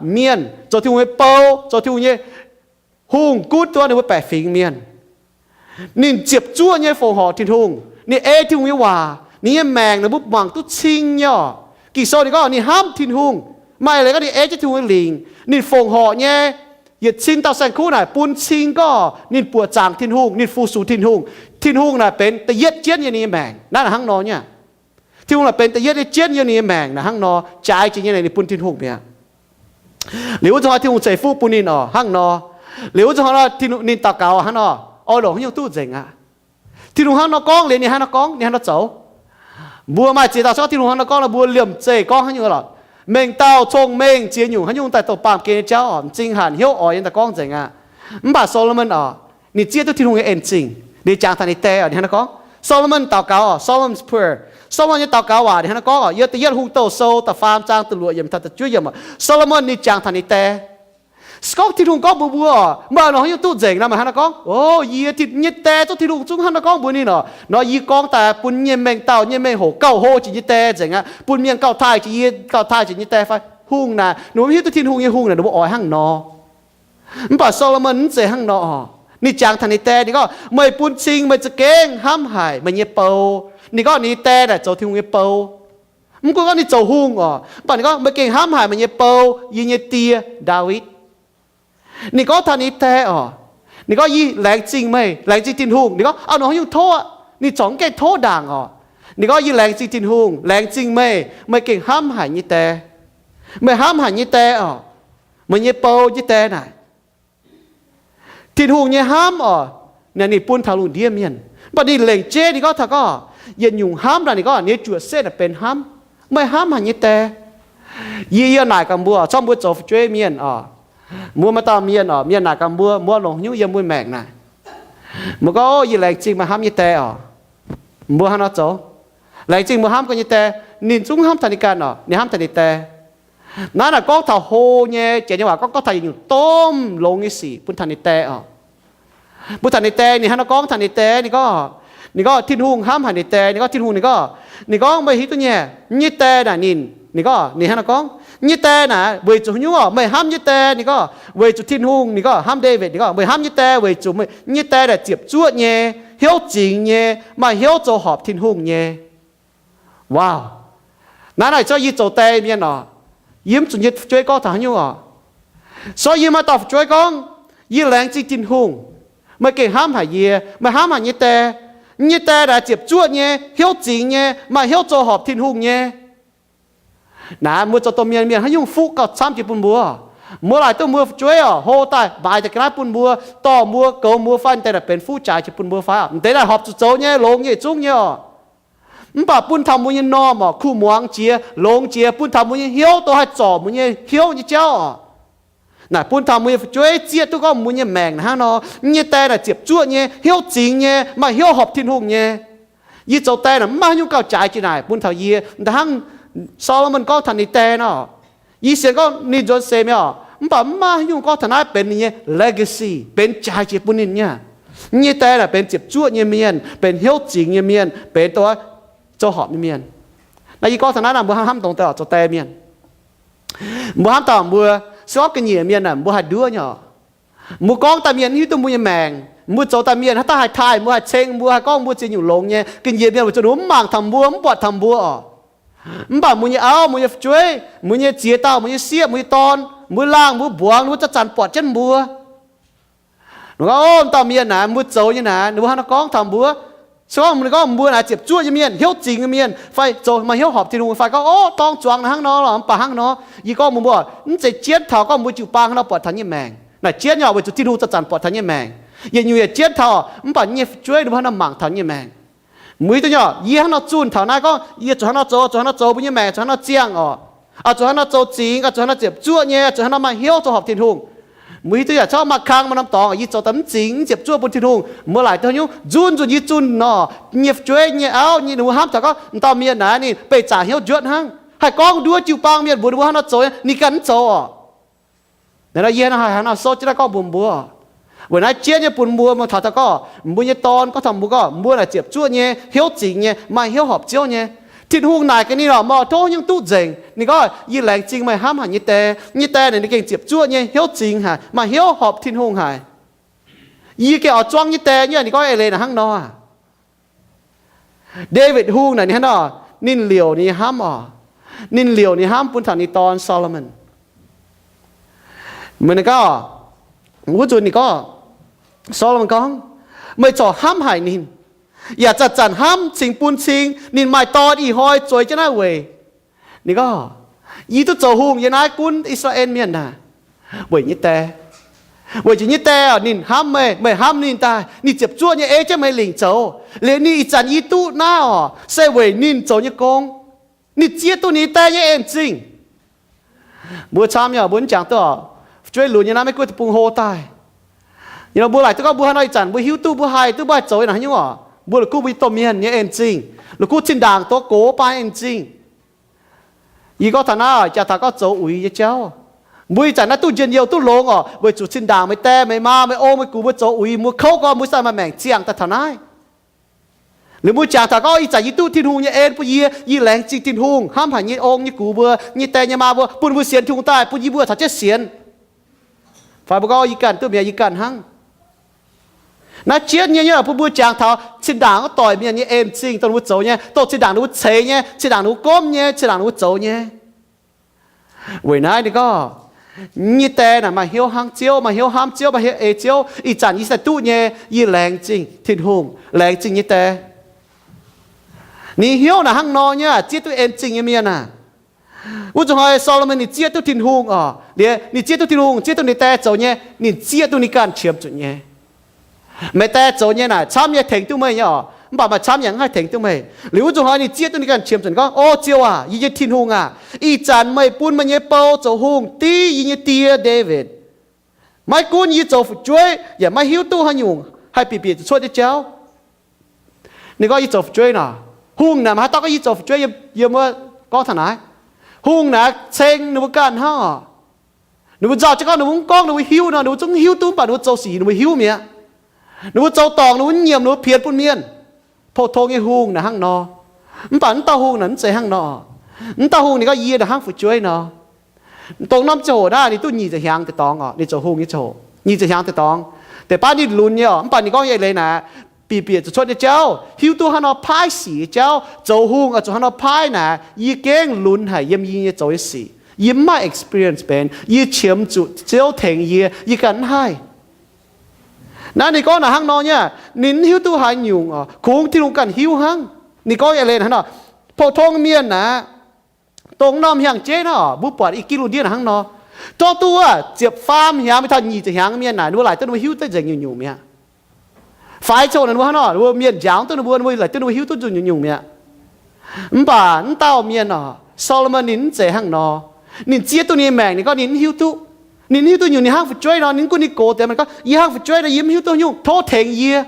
mienh, zoux Tin-Hungh nyei bou, zoux Tin-Hungh nyei hungh gunv duqv ninh mbuo baeqc fingx mienh. Ninh ziepc zuoqv nyei fongc horc Tin-Hungh. Ninh ei Tin-Hungh nyei waac. Ninh nyei maengc naaic mbuo mangc duqv cing nyei oc. Ging-Sou ninh gorngv ninh hnamv Tin-Hungh. Maaih leiz gorngv ninh ei jienv Tin-Hungh nyei lingc. Ninh fongc horc nyei yietc cin dauh saeng-kuv naaic bun cing gorngv ninh buoqc zaangc Tin-Hungh, ninh fu-sux Tin-Hungh. Tin-Hungh naaic benx da'yietv jienv yiem ninh nyei maengc. Naaiv hnangv nor nyei. Tin-Hungh naaic benx da'yietv nyei jienv yiem ninh nyei maengc naaic hnangv nor. Jaaix jiex nyei naaic ninh bun Tin-Hungh mi'aqv. Liuz wuov zanc hnoi Tin-Hungh ceix fuqv bun ninh oc, hnangv nor. Liuz wuov zanc hnoi ninh daux gaux hnangv nor, oix longc haaix nyungc duqv nzengc aqv. Tin-Hungh hnangv nor gorngv liuz ninh hnangv nor gorngv, ninh hnangv nor zoux. Mbuo maaih ziex dauh se gorngv Tin-Hungh hnangv nor gorngv nor mbuo liemh zeih gorngv haaix nyungc lorqc. Mengh dauh cong-mengh ziex nyungc haaix nyungc daaih dongh baamh gen nyei jauv oc, m'zing hanc hnyouv oix nyei daaih gorngv nzengc aqv. Mv baac Saa^lo^morn oc, ninh zieqv duqv Tin-Hungh nyei en-zingh. Ninh jangx taux ninh die oc, ninh hnangv nor gorngv. Saa^lo^morn daux gaux oc, Solomon's Prayer. Saa^lo^morn nyei daux gaux waac ninh hnangv nor gorngv oc, yiem da'yietv Hungh Douh Sou da'faam zaang da'luoqc yiemc taux da'juov yiemc oc. Saa^lo^morn ninh jangx taux ninh die. Se gorngv Tin-Hungh gorngv mbuox mbuo oc, meih oix longc haaix nyungc duqv nzengc nor, meih hnangv naaiv gorngv, o, yie Tin, nyei die zungv Tin-Hungh zungv hnangv naaiv gorngv mbuox ninh oc, nor yie gorngv daaih bun nyei mengh dauh nyei mengh hoc gauh hlo jiex nyei die nzengc aqv, bun mienh gauh taaih jiex yie, gauh taaih jiex nyei die fai? Hungh naaic, ninh mbuo maiv hiuv duqv Tin-Hungh nyei hungh naaic ninh mbuo oix hnangv nor. Mv baac Solomon mv zeiz hnangv nor oc. Ninh jangx taux ninh die, ninh gorngv, meih bun cing meih za'gengh hnamv haic meih nyei bou. Ninh gorngv ninh die naaic zoux Tin-Hungh nyei bou. Mv gunv gorngv ninh zoux hungh oc, mv baac ninh gorngv, meih gengh hnamv haic meih nyei bou, yie nyei die, Ndaawitv. Ninh gorngv taux ninh die oc, ninh gorngv, yie laengz zingh meih, laengz zingh Tin-Hungh. Ninh gorngv, oix longc haaix nyungc tov? Ninh corc mv gaengh tov ndaangc oc. Ninh gorngv, yie laengz zingh Tin-Hungh, laengz zingh meih, meih gengh hnamv haic nyei die. Meih hnamv haic nyei die oc, meih nyei bou nyei die naaic. Tin-Hungh nyei hnamv oc, naaic ninh bun taux lungh ndiev mienh. Mv baac ninh lengc jeiv ninh gorngv taux gorngv, yietc nyungc hnamv naaic ninh gorngv, ninh nyei juoqc setv naaic benx hnamv. Meih hnamv haic nyei die. Yie, yie naaic gaax mbuo, corc mbuo zoux fu'jueiv mienh oc, mbuo maaih dauh mienh oc, mienh naaic gaax mbuo, mbuo longc haaix nyungc yiem mbuo maengc naaic? Mbuo gorngv, o, yie laengz zingh meih hnamv nyei die oc. Mbuo hnangv nor zoux. Laengz zingh mbuo hnamv gorngv nyei die, ninh zungv hnamv taux ninh ganh oc, ninh hnamv taux ninh die. Naaiv naaic gorngv taux hlo nyei, janx nyei waac gorngv, gorngv taux yietc nyungc domh longx nyei sic bun taux ninh die oc. Mbuo taux ninh die, ninh hnangv nor gorngv taux ninh die, ninh gorngv, ninh gorngv Tin-Hungh hnamv haic ninh die, ninh gorngv Tin-Hungh, ninh gorngv, ninh gorngv, meih hiuv duqv nyei, nyei die naaic ninh, ninh gorngv, ninh hnangv nor gorngv, nyei die naaic weic zuqc haaix nyungc oc, meih hnamv nyei die, ninh gorngv, weic zuqc Tin-Hungh, ninh gorngv hnamv Ndaawitv, ninh gorngv, meih hnamv nyei die weic zuqc meih nyei die naaic ziepc zuoqv nyei, hnyouv zingx nyei, maaih hnyouv zoux horpc Tin-Hungh nyei. Wow! Naaiv naaic se yie zoux die mienh oc, yie mv zuqc nyei fu'jueiv gorngv taux haaix nyungc oc. Se gorngv yie maaih dauh fu'jueiv gorngv, yie laengz zingh Tin-Hungh, meih gengh hnamv haic yie, meih hnamv haic nyei die, nyei die naaic ziepc zuoqv nyei, hnyouv zingx nyei, maaih hnyouv zoux horpc Tin-Hungh nyei. Naaiv mbuo zoux domh mienh, mienh haaix nyungc fuqv gauh camv jiex bun mbuo? Mbuo laaic duqv mbuo fu'jueiv oc, hlo daaih maaiz daaih ga'naaiv bun mbuo, dorh mbuo, goux mbuo fai, deix naaic benx fuqv jaaix jiex bun mbuo fai oc. M'deix naaic horpc zuqc zoux nyei, longx nyei, zungv nyei oc. Mv baac bun taux mbuo nyei normh oc, kuh muangx jiex, longx jiex, bun taux mbuo nyei hnyouv do haih zorc mbuo nyei hnyouv nyei jauv oc. Naaic bun taux mbuo nyei fu'jueiv zieqv duqv gorngv mbuo nyei maengc naaic hnangv nor, nyei die naaic ziepc zuoqv nyei, hnyouv zingx nyei, maaih hnyouv horpc Tin-Hungh nyei. Yie zoux die naaic mv maaih haaix nyungc gauh jaaix jiex naaic bun taux yie. Da'hnangv Solomon gorngv taux ninh die nor, yie sienx gorngv ninh nzuonx seix mi'aqv, mv baac mv maaih haaix nyungc gorngv taux naaiv benx ninh nyei legacy, benx jaaix jiex bun ninh nyei. Nyei die naaic benx ziepc zuoqv nyei mienh, benx hnyouv zingx nyei mienh, benx doix zoux horpc nyei mienh. Naaiv yie gorngv taux naaiv naaic, mbuo hnamv dongh deix oc, zoux die mienh. Mbuo hnamv dauh mbuo, se gorngv ga'nyiec mienh naaic mbuo haih nduov nyei oc. Mbuo gorngv daaih mienh mv hiuv duqv mbuo nyei maengc. Mbuo zoux daaih mienh haaix dauh haih taaih mbuo, haih ceng mbuo, haih gorngv mbuo ziex nyungc longx nyei. Ga'nyiec mienh weic zuqc ninh mbuo mv mangc taux mbuo, mv buatc taux mbuo oc. Mv baac mbuo nyei auv, mbuo nyei fu'jueiv, mbuo nyei ziex dauh, mbuo nyei sieqv, mbuo nyei dorn, mbuo laangh, mbuo mbuangz, ninh mbuo zanc-zanc buatc jienv mbuo. Ninh gorngv, o, dauh mienh naaic, mbuo zoux nyei naaic, ninh mbuo hnangv naaiv gorngv taux mbuo. Se gorngv ninh gorngv mbuo naaic ziepc zuoqv nyei mienh, hnyouv zingx nyei mienh, fai zoux maaih hnyouv horpc Tin-Hungh fai gorngv, o, dorng zuangx naaic hnangv nor lorqc, mv baac hnangv nor. Yie gorngv mbuo mbuo, mv zeiz jienv taux gorngv mbuo jiu-baang hnangv nor buatc taux nyei maengc. Naaic jienv nyei oc, weic zuqc Tin-Hungh zanc-zanc buatc taux nyei maengc. Yietc nyungc yaac jienv taux, mv baac nyei fu'jueiv ninh mbuo hnangv nor mangc taux nyei maengc. Mbuo hiuv duqv nyei oc, yie hnangv nor zunh taux naaiv gorngv, yie zuqc hnangv nor zoux, zuqc hnangv nor zoux, mbuo nyei maengc zuqc hnangv nor ziangh oc. Oix zuqc hnangv nor zoux zingx, oix zuqc hnangv nor ziepc zuoqv nyei, zuqc hnangv nor maaih hnyouv zoux horpc Tin-Hungh. Mbuo hiuv duqv yaac corc maaih kang maaih norm dorngx, yie zoux daaih mv zingx, mv ziepc zuoqv bun Tin-Hungh. Mbuo laaic duqv haaix nyungc nzunv nzunc yie zunh nor, nyei fu'jueiv, nyei auv, nyei ninh mbuo hnamv taux gorngv, dauh mienh naaiv ninh beih zaqc hnyouv njuotv hnangv, haih gorngv nduov jiu-baang mienh mbuox ninh mbuo hnangv nor zoux, ninh ganh mv zoux oc. Naaiv nor yie hnangv haaix hnangv nor souv jienv naaiv gorngv mbuox mbuo. Weic naaiv jienv nyei bun mbuo, mbuo taux daaih gorngv mbuo nyei dorn gorngv taux mbuo gorngv, mbuo naaic ziepc zuoqv nyei, hnyouv zingx nyei, maaih hnyouv horpc Ziouv nyei. Tin-Hungh naaic gaax ninh lorqc, meih tov haaix nyungc duqv nzengc. Ninh gorngv, yie laengz zingh meih, hnamv haic nyei die. Nyei die naaic ninh gengh ziepc zuoqv nyei, hnyouv zingx haic, maaih hnyouv horpc Tin-Hungh haic. Yie gengh oix zuangv nyei die nyei. Ninh gorngv eix leiz naaic hnangv nor. Ndaawitv Hungh naaic ninh hnangv nor, ninh liouc ninh nyei hnamv oc. Ninh liouc ninh hnamv bun taux ninh dorn Solomon. Meih ninh gorngv, wuov nzunc ninh gorngv, Solomon gorngv, meih corc hnamv haic ninh, yaac zanc-zanc hnamv cingx bun cing ninh maaih dorn ih hnoi zueiz jienv naaiv weic. Ninh gorngv, yie duqv zoux hungh yiem naaiv gunv I^saa^laa^en Mienh naaic weic nyei die. Weic zuqc nyei die oc, ninh hnamv meih, meih hnamv ninh daaih, ninh ziepc zuoqv nyei ei jienv meih lingc zoux. Liuz ninh ih zanc yie duqv naaiv oc, se weic ninh zoux nyei gong. Ninh zieqv duqv ninh nyei die nyei en zingh. Mbuo camv nyei oc, mbuo mv jangx duqv oc. Fu'jueiv lunx nyei naaiv Meiv Guoqv deic-bung hlo daaih. Yie nor mbuo laaic duqv gorngv mbuo haaix nor ih zanc mbuo hiuv duqv, mbuo haih duqv, mbuo haih zoux naaic haaix nyungc oc, mbuo la'kuqv mbuo nyei domh mienh nyei en zingh, la'kuqv zinh ndaangc douz gox baan en zingh. Yie gorngv taux naaiv oc, jaax taux gorngv zoux uix nyei jauv. Mbuo ih zanc naaiv duqv njien-youh duqv longx oc, weic zuqc zinh ndaangc meih die meih maa meih ong meih gux mbuo zoux uix mbuo kouv gorn mbuo sai maaih maengc ziangh daaih taux naaiv. Liuz mbuo jangx taux gorngv ih zanc yie duqv Tin-Hungh nyei en bun yie, yie laengz zingh Tin-Hungh hnamv haic nyei ong nyei gux mbuo nyei die nyei maa mbuo bun mbuo sienx Tin-Hungh daaih bun yie mbuo caux jienv sienx. Fai mbuo gorngv yie ganh duqv mi'aqv, yie ganh hnangv. Naaiv jienv nyei, nyei bun mbuo jangx taux zinh ndaangc wuov doic mienh nyei en zingh dongh ninh mbuo zoux nyei, dongh zinh ndaangc ninh mbuo ceix nyei, zinh ndaangc ninh mbuo gomv nyei, zinh ndaangc ninh mbuo zoux nyei. Weic naaiv ninh gorngv, nyei die naaic maaih hnyouv hnangv Ziouv, maaih hnyouv hnamv Ziouv, maaih hnyouv ei Ziouv. Ih zanc yie sai duqv nyei, yie laengz zingh Tin-Hungh, laengz zingh nyei die. Ninh hnyouv naaic hnangv nor nyei, zieqv duqv en zingh nyei mienh aah. Wuov zuqc hnoi Solomon ninh zieqv duqv Tin-Hungh oc. Liuz ninh zieqv duqv Tin-Hungh, zieqv duqv ninh die zoux nyei, ninh zieqv duqv ninh ganh qiemx zuqc nyei. Meih die zoux nyei naaic camv nyei tengx duqv meih nyei oc, mv baac maaih camv yaac mv haih tengx duqv meih. Liuz wuov zuqc hnoi ninh zieqv duqv ninh ganh qiemx zuqc gorngv, O Ziouv aac, yie nyei Tin-Hungh aac, ih zanc meih bun meih nyei bou zoux hungh div yie nyei die Ndaawitv. Maiv gunv yie zoux fu'jueiv yaac maiv hiuv duqv haaix nyungc haih bieqc bieqc zuqc cuotv nyei jauv. Ninh gorngv yie zoux fu'jueiv nor, hungh naaic maaih haaix dauh gorngv yie zoux fu'jueiv yiem wuov gorngv taux naaiv. Hungh naaic ceng ninh mbuo ganh hnangv oc. Ninh mbuo nzauh jienv gorngv ninh mbuo mv gorngv ninh mbuo hiuv nor, ninh mbuo zungv hiuv duqv, mv baac ninh mbuo zoux sic ninh mbuo hiuv mi'aqv. Ninh mbuo zoux dorngc ninh mbuo mv nyiemc ninh mbuo pienx bun mienh. Pou-tong nyei hungh naaic hnangv nor. Mv baac mv dauh hungh naaic mv zeiz hnangv nor. Mv dauh hungh ninh gorngv yie naaic hnangv fu'jueiv nor. Dongh norm ziangh hoc naaic ninh duqv nyic ziepc hnyangx deix dorngx oc, ninh zoux hungh nyei ziangh hoc nyic ziepc hnyangx deix dorngx. Deix baav ninh lunx nyei oc, mv baac ninh gorngv eix leiz naaic, bieqc bieqc zuqc cuotv nyei jauv, hiuv duqv haaix nor paaiv sic nyei jauv, zoux hungh oix zuqc haaix nor paaiv naaic, yie gengh lunx haic yiem yie nyei zoux nyei sic. Yie mv maaih experience benx, yie qiemx zuqc Ziouv tengx yie, yie ganh mv haih. Naaiv ninh gorngv naaic hnangv nor nyei, ninh mv hiuv duqv haaix nyungc oc, kungx Tin-Hungh ganh hiuv hnangv. Ninh gorngv eix leiz hnangv nor, pou-tong mienh naaic, dongh norm hnyangx-jeiv naaiv oc, mbuo buatc i gih lungh ndiev naaic hnangv nor, zorqv duqv wuov ziepc faam hnyangx mingh taux nyic ziepc hnyangx mienh naaic, ninh mbuo laaic duqv ninh mbuo hiuv duqv nzengc nyungc-nyungc mi'aqv. Faix coqv naaic ninh mbuo hnangv nor, ninh mbuo mienh njaaux duqv ninh mbuo, ninh mbuo laaic duqv ninh mbuo hiuv duqv nzengc nyungc-nyungc mi'aqv. Mv baac mv dauh mienh oc, Solomon ninh mv zeiz hnangv nor. Ninh zieqv duqv ninh nyei maengc, ninh gorngv ninh mv hiuv duqv. Ninh mv hiuv duqv nyungc, ninh hnangv fu'jueiv nor, ninh mv gunv ninh gox deix, ninh gorngv, yie hnangv fu'jueiv nor, yie mv hiuv duqv haaix nyungc, tov tengx yie.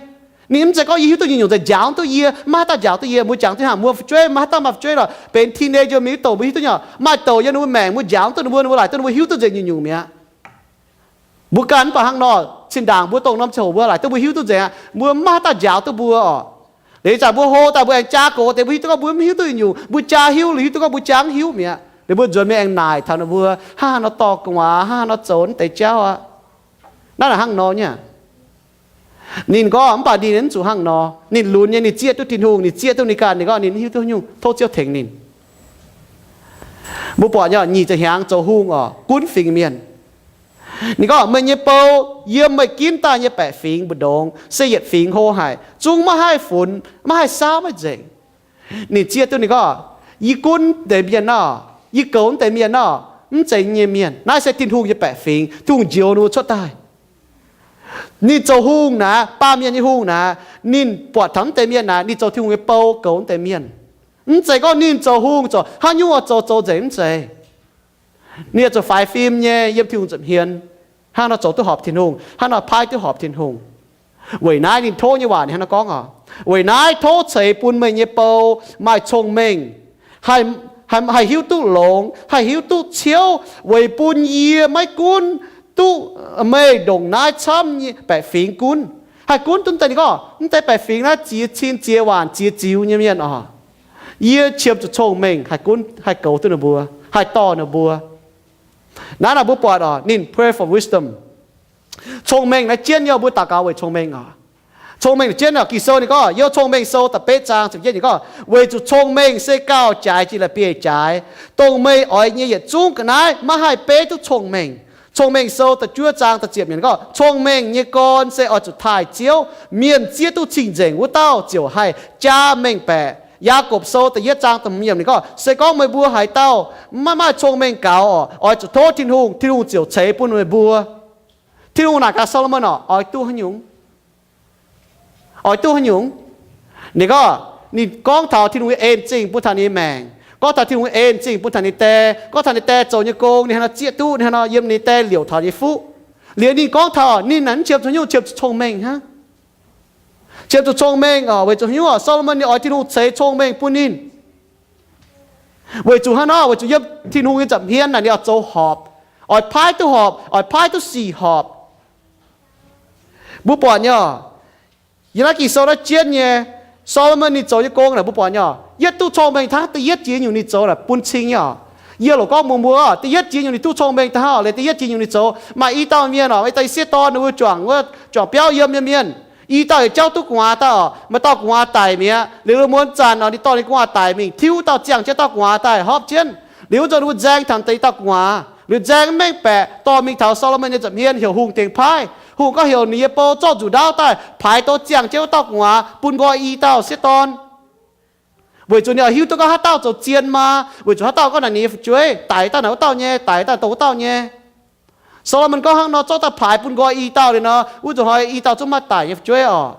Ninh mv zeiz gorngv yie hiuv duqv nyungc-nyungc, zeiz njaaux duqv yie, maiv haaix dauh njaaux duqv yie. Mbuo jangx duqv hnangv, mbuo fu'jueiv, maiv haaix dauh maaih fu'jueiv lorqc, benx teenager mingh duqv douc, mbuo hiuv duqv nyungc, maaih douc yiem ninh mbuo maengc, mbuo njaaux duqv ninh mbuo, ninh mbuo laaic duqv ninh mbuo hiuv duqv nzengc nyungc-nyungc mi'aqv. Mbuo ganh mv baac hnangv nor, zinh ndaangc mbuo dongh norm ziangh hoc mbuo laaic duqv mbuo hiuv duqv nzengc aqv, mbuo maiv haaix dauh njaaux duqv mbuo oc. Liuz ih zanc mbuo hlo daaih mbuo aengx jaa gox deix, mbuo hiuv duqv gorngv mbuo mv hiuv duqv nyungc-nyungc, mbuo jaa hiuv, liuz hiuv duqv gorngv mbuo jaa mv hiuv mi'aqv. Liuz mbuo nzuonx mingh aengx naaic taux ninh mbuo, hnangv haaix nor dorh gu'nguaaz, hnangv haaix nor zoux naaiv deix jauv aqv. Naaiv naaic hnangv nor nyei. Ninh gorngv mv baac ninh mv zuqc hnangv nor. Ninh lunx nyei, ninh zieqv duqv Tin-Hungh, ninh zieqv duqv ninh ganh, ninh gorngv ninh hiuv duqv nyungc, tov Ziouv tengx ninh. Mbuo buatc nyei, nyic ziepc hnyangx zoux hungh oc, gunv fingx mienh. Ninh gorngv, meih nyei bou yiem meih ginv daaih nyei baeqc fingx mbu'ndongx se yietc fingx hlo haic, zungv maiv haih funx, maiv haih saauv maiv nzengc. Ninh zieqv duqv ninh gorngv, yie gunv deix mienh nor, yie goux deix mienh nor, mv zeiz nyei mienh. Naaiv se Tin-Hungh nyei baeqc fingx, Tin-Hungh njoux ninh mbuo cuotv daaih. Ninh zoux hungh naaic, baamh mienh nyei hungh naaic, ninh buatc taux mv deix mienh naaic, ninh zoux Tin-Hungh nyei bou goux mv deix mienh. Mv zeiz gorngv ninh zoux hungh zoux haaix nyungc oix zoux zoux nzengc, mv zeiz. Ninh oix zuqc faix fim nyei yiem Tin-Hungh nza'hmien, hnangv nor zoux duqv horpc Tin-Hungh, hnangv nor paaiv duqv horpc Tin-Hungh. Weic naaiv ninh tov nyei waac ninh hnangv nor gorngv oc, weic naaiv tov ceix bun meih nyei bou maaih cong-mengh, haih, haih hiuv duqv longx, haih hiuv duqv ciouv, weic bun yie maiv gunv duqv meih ndongc naaiv camv nyei baeqc fingx gunv, haih gunv duqv deix, ninh gorngv mv deix baeqc fingx naaiv ziex cin ziex waanc ziex ziux nyei mienh oc. Yie qiemx zuqc cong-mengh haih gunv, haih goux duqv ninh mbuo, haih dorh ninh mbuo. Naaiv naaic mbuo buatc oc, ninh pray for wisdom. Cong-mengh naaiv jienv, yie mbuo daux gaux weic cong-mengh oc. Cong-mengh naaic jienv oc. Ging-Sou ninh gorngv, yiem Cong-Mengh Sou da'betv zaang ziepc yietv ninh gorngv, weic zuqc cong-mengh se gauh jaaix jiex la'bieiv-jaaix, dongh meih oix nyei yietc zungv ga'naaiv maiv haih beiv duqv cong-mengh. Cong-Mengh Sou da'juov zaang da'ziepc yiemc gorngv, cong-mengh nyei gorn se oix zuqc taaih Ziouv. Mienh zieqv duqv cing-nzengc wuov dauh ziouc haih jaa mengh baeqc. Yaagorpc Sou da'yietv zaang da'hmz yiemc ninh gorngv, se gorngv meih mbuo haaix dauh maiv maaih cong-mengh gaux oc, oix zuqc tov Tin-Hungh, Tin-Hungh ziouc ceix bun meih mbuo. Tin-Hungh naaic gaax Solomon oc, oix duqv haaix nyungc? Oix duqv haaix nyungc? Ninh gorngv, ninh gorngv taux Tin-Hungh nyei en zingh bun taux ninh nyei maengc, gorngv taux Tin-Hungh nyei en zingh bun taux ninh die, gorngv taux ninh die zoux nyei gong, ninh hnangv nor zieqv duqv, ninh hnangv nor yiem ninh die liouc taux nyei fuqv. Liuz ninh gorngv taux ninh naaic mv qiemx zuqc haaix nyungc, qiemx zuqc cong-mengh hnangv. Qiemx zuqc cong-mengh oc, weic zuqc haaix nyungc oc? Solomon ninh oix Tin-Hungh ceix cong-mengh bun ninh. Weic zuqc hnangv nor, weic zuqc yiem Tin-Hungh nyei nza'hmien naaic ninh oix zoux horpc, Oix paaiv duqv horpc, oix paaiv duqv sic horpc. Mbuo buatc nyei, yiem naaiv Ging-Sou naaiv jienv nyei, Solomon ninh zoux nyei gong naaic mbuo buatc nyei, yietv duqv cong-mengh hnangv. Da'yietv jiex nyungc ninh zoux naaic bun cing nyei oc. Yie loc gorngv mbuox mbuo, da'yietv jiex nyungc ninh duqv cong-mengh hnangv oc. Liuz da'yietv jiex nyungc ninh zoux, maaih i dauh mienh oc, i dauh sieqv dorn, ninh mbuo juangc, juangc biauv yiem nyei mienh. I dauh yietc jauv duqv gu'nguaaz daaih oc, maaih dauh gu'nguaaz daic mi'aqv. Liuz muonz zanc oc, ninh dorh ninh gu'nguaaz daic mingh tiuv dauh ziangh jienv dauh gu'nguaaz daaih hopv jienv. Liuz wuov nzunc ninh mbuo nzaeng taux deix dauh gu'nguaaz, liuz nzaeng mengh baeqc dorh mingh taux Solomon nyei nza'hmien heuc hungh tengx paaiv. Hungh gorngv heuc ninh nyei bou zorqv nzuqc ndaauv daaih paaix douz ziangh jienv wuov dauh gu'nguaaz bun nqoi i dauh sieqv dorn. Weic zuqc ninh oix hiuv duqv gorngv haaix dauh zoux zien maa, weic zuqc haaix dauh gorngv naaic ninh nyei fu'jueiv, daic dauh naaic wuov dauh nyei, daic dauh dongh wuov dauh nyei. Solomon gorngv hnangv nor, zorqv daaih paaix bun nqoi i dauh liuz nor, wuov nzunc hnoi i dauh zungv maaih daic nyei fu'jueiv oc.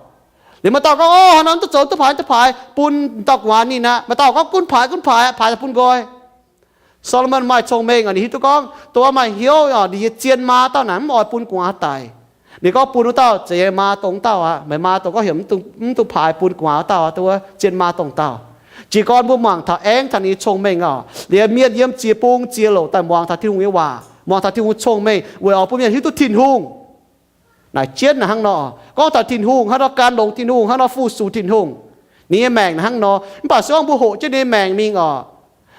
Liuz maaih dauh gorngv, Ov, hnangv nor mv duqv zoux, duqv paaix, duqv paaix, bun dauh gu'nguaaz ninh aqv. Maaih dauh gorngv, Gunv paaix, gunv paaix, paaix daaih bun nqoi. Solomon maaih cong-mengh oc, ninh hiuv duqv gorngv dongh wuov maaih hnyouv oc, ninh nyei zien maa dauh naaic mv oix bun gu'nguaaz daic. Ninh gorngv bun wuov dauh zeix nyei maa dongh dauh aqv. Meih maa dongh gorngv heuc mv dungx, mv dungx paaix bun gu'nguaaz wuov dauh aqv, dongh wuov zien maa dongh dauh. Jiez gorn mbuo mangc taux aengx taux ninh nyei cong-mengh oc. Liuz mienh yiem ziex bung ziex louc daaih muangx taux Tin-Hungh nyei waac, muangx taux Tin-Hungh cong-mengh weic oix bun mienh hiuv duqv Tin-Hungh. Naaic jienv naaic hnangv nor, gorngv taux Tin-Hungh hnangv nor, gan longx Tin-Hungh hnangv nor, fu-sux Tin-Hungh. Ninh nyei maengc naaic hnangv nor, mv baac se gorngv mbuo hoqc jienv ninh nyei maengc mingh oc,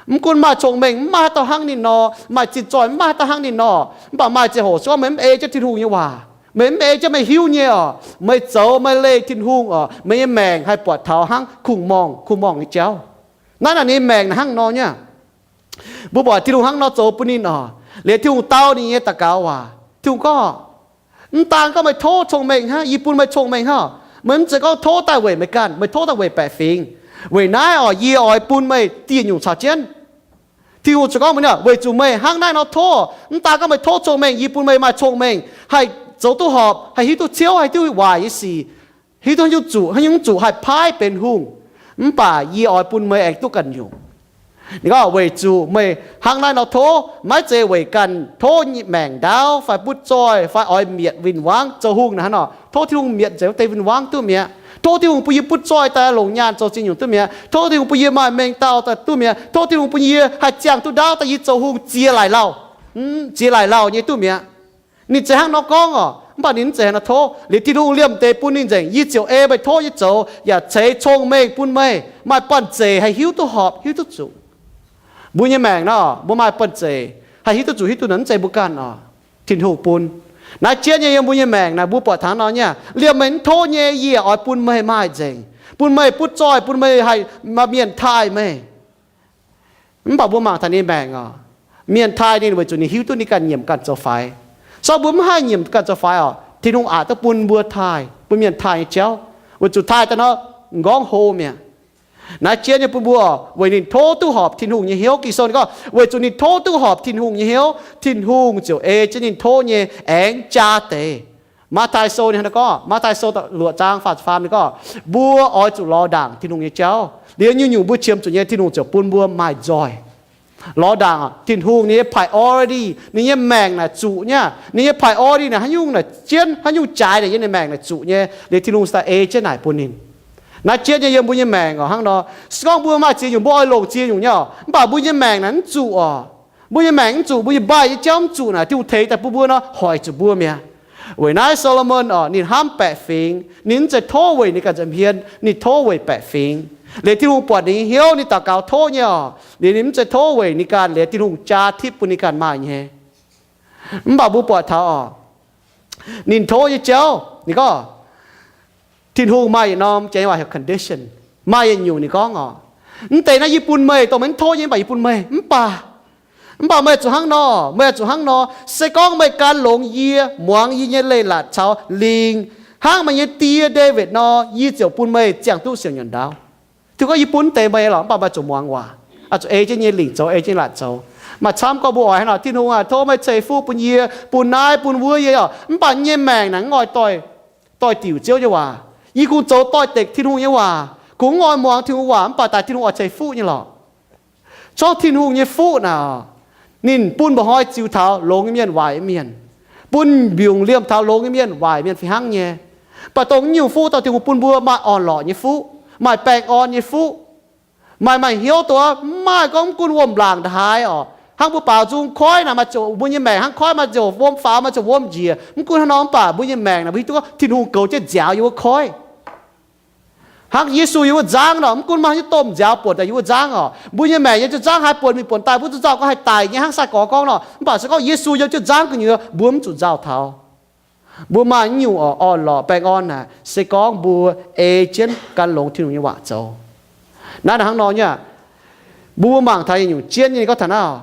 mv gunv maaih cong-mengh mv maaih haaix dauh hnangv ninh nor, maaih zinh zoih mv maaih haaix dauh hnangv ninh nor, mv baac maaih ziangh hoc se gorngv meih mv ei jienv Tin-Hungh nyei waac, meih mv ei jienv meih hiuv nyei oc, meih zoux meih leih Tin-Hungh oc, meih nyei maengc haih buatc taux hnangv kungx-morngh, kungx-morngh nyei jauv. Naaiv naaic ninh nyei maengc naaic hnangv nor nyei. Mbuo buatc Tin-Hungh hnangv nor zoux bun ninh oc. Liuz Tin-Hungh dau ninh nyei daux gaux waac. Tin-Hungh gorngv, Mv daan gorngv meih tov cong-mengh hnangv, yie bun meih cong-mengh hnangv. Meih mv zeiz gorngv tov daaih weic meih ganh, meih tov daaih weic baeqc fingx. Weic naaiv oc, yie oix bun meih dieh nyungc caux jienv. Tin-Hungh ziouc gorngv mbuox ninh, Weic zuqc meih hnangv naaiv nor tov, mv daan gorngv meih tov cong-mengh, yie bun meih maaih cong-mengh, haih zoux duqv horpc, haih hiuv duqv ciouv, haih hiuv duqv waaic nyei sic, hiuv duqv haaix nyungc zuqc, haaix nyungc zuqc haih paaiv benx hungh. Mv baac yie oix bun meih aengx duqv ganh nyungc. Ninh gorngv, Weic zuqc meih hnangv naaiv nor tov, maiv zeiz weic ganh tov maengc ndaauv fai butv zoih fai oix mietc win-wangv zoux hungh naaic hnangv nor. Tov Tin-Hungh mietc nzengc wuov deix win-wangv duqv mi'aqv. Tov Tin-Hungh bun yie butv zoih daaih longc nyaanh zoux ziex nyungc duqv mi'aqv. Tov Tin-Hungh bun yie maaih mengh dauh daaih duqv mi'aqv. Tov Tin-Hungh bun yie haih ziangh duqv ndaauv daaih yie zoux hungh ziex laaic lauh, ziex laaic lauh nyei duqv mi'aqv. Ninh zeiz hnangv nor gorngv oc, mv baac ninh mv zeiz hnangv nor tov. Liuz Tin-Hungh liemh deix bun ninh nzengc, Yie ziouc ei meih tov nyei zoux yaac ceix cong-mengh bun meih, maaih banh zeic haih hiuv duqv horpc, hiuv duqv zuqc. Mbuo nyei maengc nor, mbuo maaih banh zeic haih hiuv duqv zuqc, hiuv duqv naaic mv zeiz mbuo ganh oc. Tin-Hungh bun. Naaiv jienv nyei yiem mbuo nyei maengc naaic, mbuo buatc taux nor nyei, liemh meih mv tov nyei, yie oix bun meih maaih nzengc, bun meih butv zoih, bun meih haih maaih mienh taaih meih. Mv baac mbuo mangc taux ninh maengc oc, mienh taaih ninh weic zuqc ninh hiuv duqv ninh ganh nyiemc ganh zoux faix. Se gorngv mbuo mv haih nyiemc ganh zoux faix oc, Tin-Hungh aqc duqv bun mbuo taaih, bun mienh taaih nyei jauv, weic zuqc taaih daaih nor m'nqorngv hlo mi'aqv. Naaiv jienv nyei bun mbuo oc, weic ninh tov duqv horpc Tin-Hungh nyei hnyouv. Ging-Sou ninh gorngv, weic zuqc ninh tov duqv horpc Tin-Hungh nyei hnyouv, Tin-Hungh ziouc ei jienv ninh tov nyei aengx jaa deix. Matv^taai Sou ninh hnangv naaiv gorngv, Matv^taai Sou luoqc zaang faah ziepc faam ninh gorngv, mbuo oix zuqc lorz ndaangc Tin-Hungh nyei jauv. Liuz nyungc-nyungc mbuo qiemx zuqc nyei, Tin-Hungh ziouc bun mbuo maaih nzoih. Lorz ndaangc Tin-Hungh ninh nyei priority, ninh nyei maengc naaic zuqc nyei. Ninh nyei priority naaic haaix nyungc naaic jienv, haaix nyungc jaaix naaic yiem ninh maengc naaic zuqc nyei, liuz Tin-Hungh daaih ei jienv naaic bun ninh. Naaiv jienv nyei yiem mbuo nyei maengc oc, hnangv nor, se gorngv mbuo maaih ziex nyungc, mbuo oix longc ziex nyungc nyei oc, mv baac mbuo nyei maengc naaic mv zuqc oc. Mbuo nyei maengc mv zuqc, mbuo nyei mbaih nyei jauv mv zuqc naaic, Tin-Hungh tengx daaih bun mbuo nor hoic zuqc mbuo mi'aqv. Weic naaiv Solomon oc, ninh hnamv baeqc fingx, ninh mv zeiz tov weic ninh ganh nza'hmien, ninh tov weic baeqc fingx. Liuz Tin-Hungh buatc ninh nyei hnyouv, ninh daux gaux tov nyei oc, liuz ninh mv zeiz tov weic ninh ganh, liuz Tin-Hungh jaa tipv bun ninh ganh maaih nyei. Mv baac mbuo buatc taux oc, ninh tov nyei jauv, ninh gorngv, Tin-Hungh maaih yietc norm jiex waac heuc condition, maaih yietc nyungc ninh gorngv oc, mv deix naaiv yie bun meih, dongh meih mv tov nyei mv baac yie bun meih. Mv baac, mv baac meih zuqc hnangv nor, meih zuqc hnangv nor, se gorngv meih gan longx yie, muangx yie nyei leiz-latc caux lingc hnangv meih nyei die Ndaawitv nor, yie ziouc bun meih ziangh duqv siouc nyuonh ndaauv. Tin-Hungh gorngv, yie bun deix meih lorqc, mv baac meih zuqc muangx waac, zuqc ei jienv nyei lingc zoux, ei jienv latc zoux. Maaih camv gorngv mbuo oix hnangv nor, Tin-Hungh aah, tov meih ceix fuqv bun yie, bun naaiv bun wuov yie oc, mv baac yie nyei maengc naaic mv oix doix, doix-diuc Ziouv nyei waac. Yie kungx zoux doix-dekc Tin-Hungh nyei waac, kungx mv oix muangx Tin-Hungh waac, mv baac daaih Tin-Hungh oix ceix fuqv nyei lorqc. Zorqv Tin-Hungh nyei fuqv naaic, ninh bun mba'hnoi ziux taux longx nyei mienh, waaic nyei mienh, bun mbiungc liemh taux longx nyei mienh, waaic mienh fih hnangv nyei. Mv baac dongh nyungc fuqv daaih Tin-Hungh bun mbuo maaih orn-lorqc nyei fuqv, maaih baengh orn nyei fuqv, maaih, maaih hnyouv duqv, mv maaih gorngv mv gunv wuom-laangc ndaaih haaix oc, Hnangv mbuo baaux nzung koiv naaic maaih ziouc mbuo nyei maengc hnangv koiv maaih ziouc wuom faaux, maaih ziouc wuom njiec. Mv gunv hnangv nor mv baac mbuo nyei maengc naaic mbuo hiuv duqv Tin-Hungh goux jienv nziaaux yiem wuov koiv. Hnangv Yesu yiem wuov nzangv nor, mv gunv maaih haaix nyungc domh nziaaux buonc daaih yiem wuov nzangv oc, mbuo nyei maengc yiem jienv nzangv haaix buonc mingh buonc daaih mbuo zuqc nzauh gorngv haih daic nyei hnangv sai-gorx gorngv nor. Mv baac se gorngv Yesu yiem jienv nzangv gu'nyuoz mbuo mv zuqc nzauh taux. Mbuo maaih nyungc orn-lorqc baengh orn naaic se gorngv mbuo ei jienv gan longx Tin-Hungh nyei waac zoux. Naaiv hnangv nor nyei aqv. Mbuo mangc taux nyungc jienv nyei gorngv taux naaiv,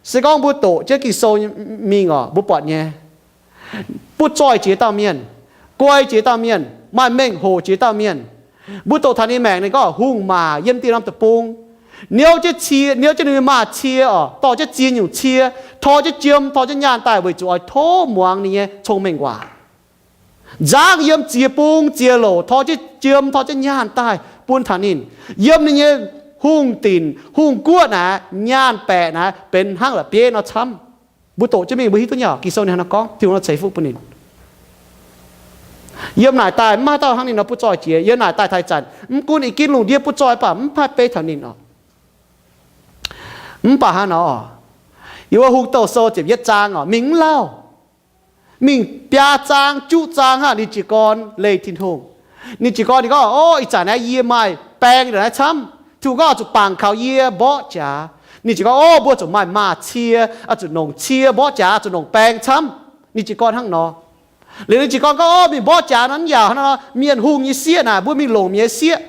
se gorngv mbuo doqc jienv Ging-Sou mingh oc, mbuo buatc nyei, butv zoih jiex dauh mienh, guai jiex dauh mienh, maaih mengh hoc jiex dauh mienh. Mbuo doqc taux ninh maengc ninh gorngv hungh maac yiem dieh norm deic-bung, niouv jienv cie, niouv jienv ninh nyei maaz-cie oc, dorh jienv ziex nyungc cie, tor jienv jiem, tor jienv nyaanh daaih weic zuqc oix tov muangx ninh nyei cong-mengh waac. Nzangv yiem ziex bung ziex louc, tor jienv jiem, tor jienv nyaanh daaih bun taux ninh. Yiem ninh nyei hungh dinc, hungh guoqv naaic, nyaanh baeqc naaic benx hnangv la'bieiv nor camv. Mbuo doqc jienv mingh mbuo hiuv duqv nyei oc, Ging-Sou ninh hnangv nor gorngv, Tin-Hungh nor ceix fuqv bun ninh. Yiem naaic daaih mv maaih dauh hnangv ninh nor butv zoih jiex. Yiem naaic daaih taux ih zanc, mv gunv i ginv lungh ndiev butv zoih mv baac mv maaih beiv taux ninh oc. Mv baac hnangv nor oc, yiem wuov Hungh Douh Sou ziepc yietv zaang oc, mingh mv lauh, mingh biaa zaang juqv zaang hnangv ninh jiez gorn leih Tin-Hungh. Ninh jiez gorn ninh gorngv, Ov, ih zanc naaiv yie maaih baeng ndongc naaiv camv. Tin-Hungh gorngv oix zuqc bangc kaux yie mborqv jaax. Ninh jiez gorn, Ov, mbuo zuqc maaih maaz-cie, oix zuqc nongc cie mborqv jaax, oix zuqc nongc baeng camv. Ninh jiez gorn hnangv nor. Liuz ninh jiez gorn gorngv, Ov, mingh mborqv jaax nor mv yaac hnangv nor, mienh hungh nyei sieqv naaic, mbuo mingh longc mienh nyei sieqv.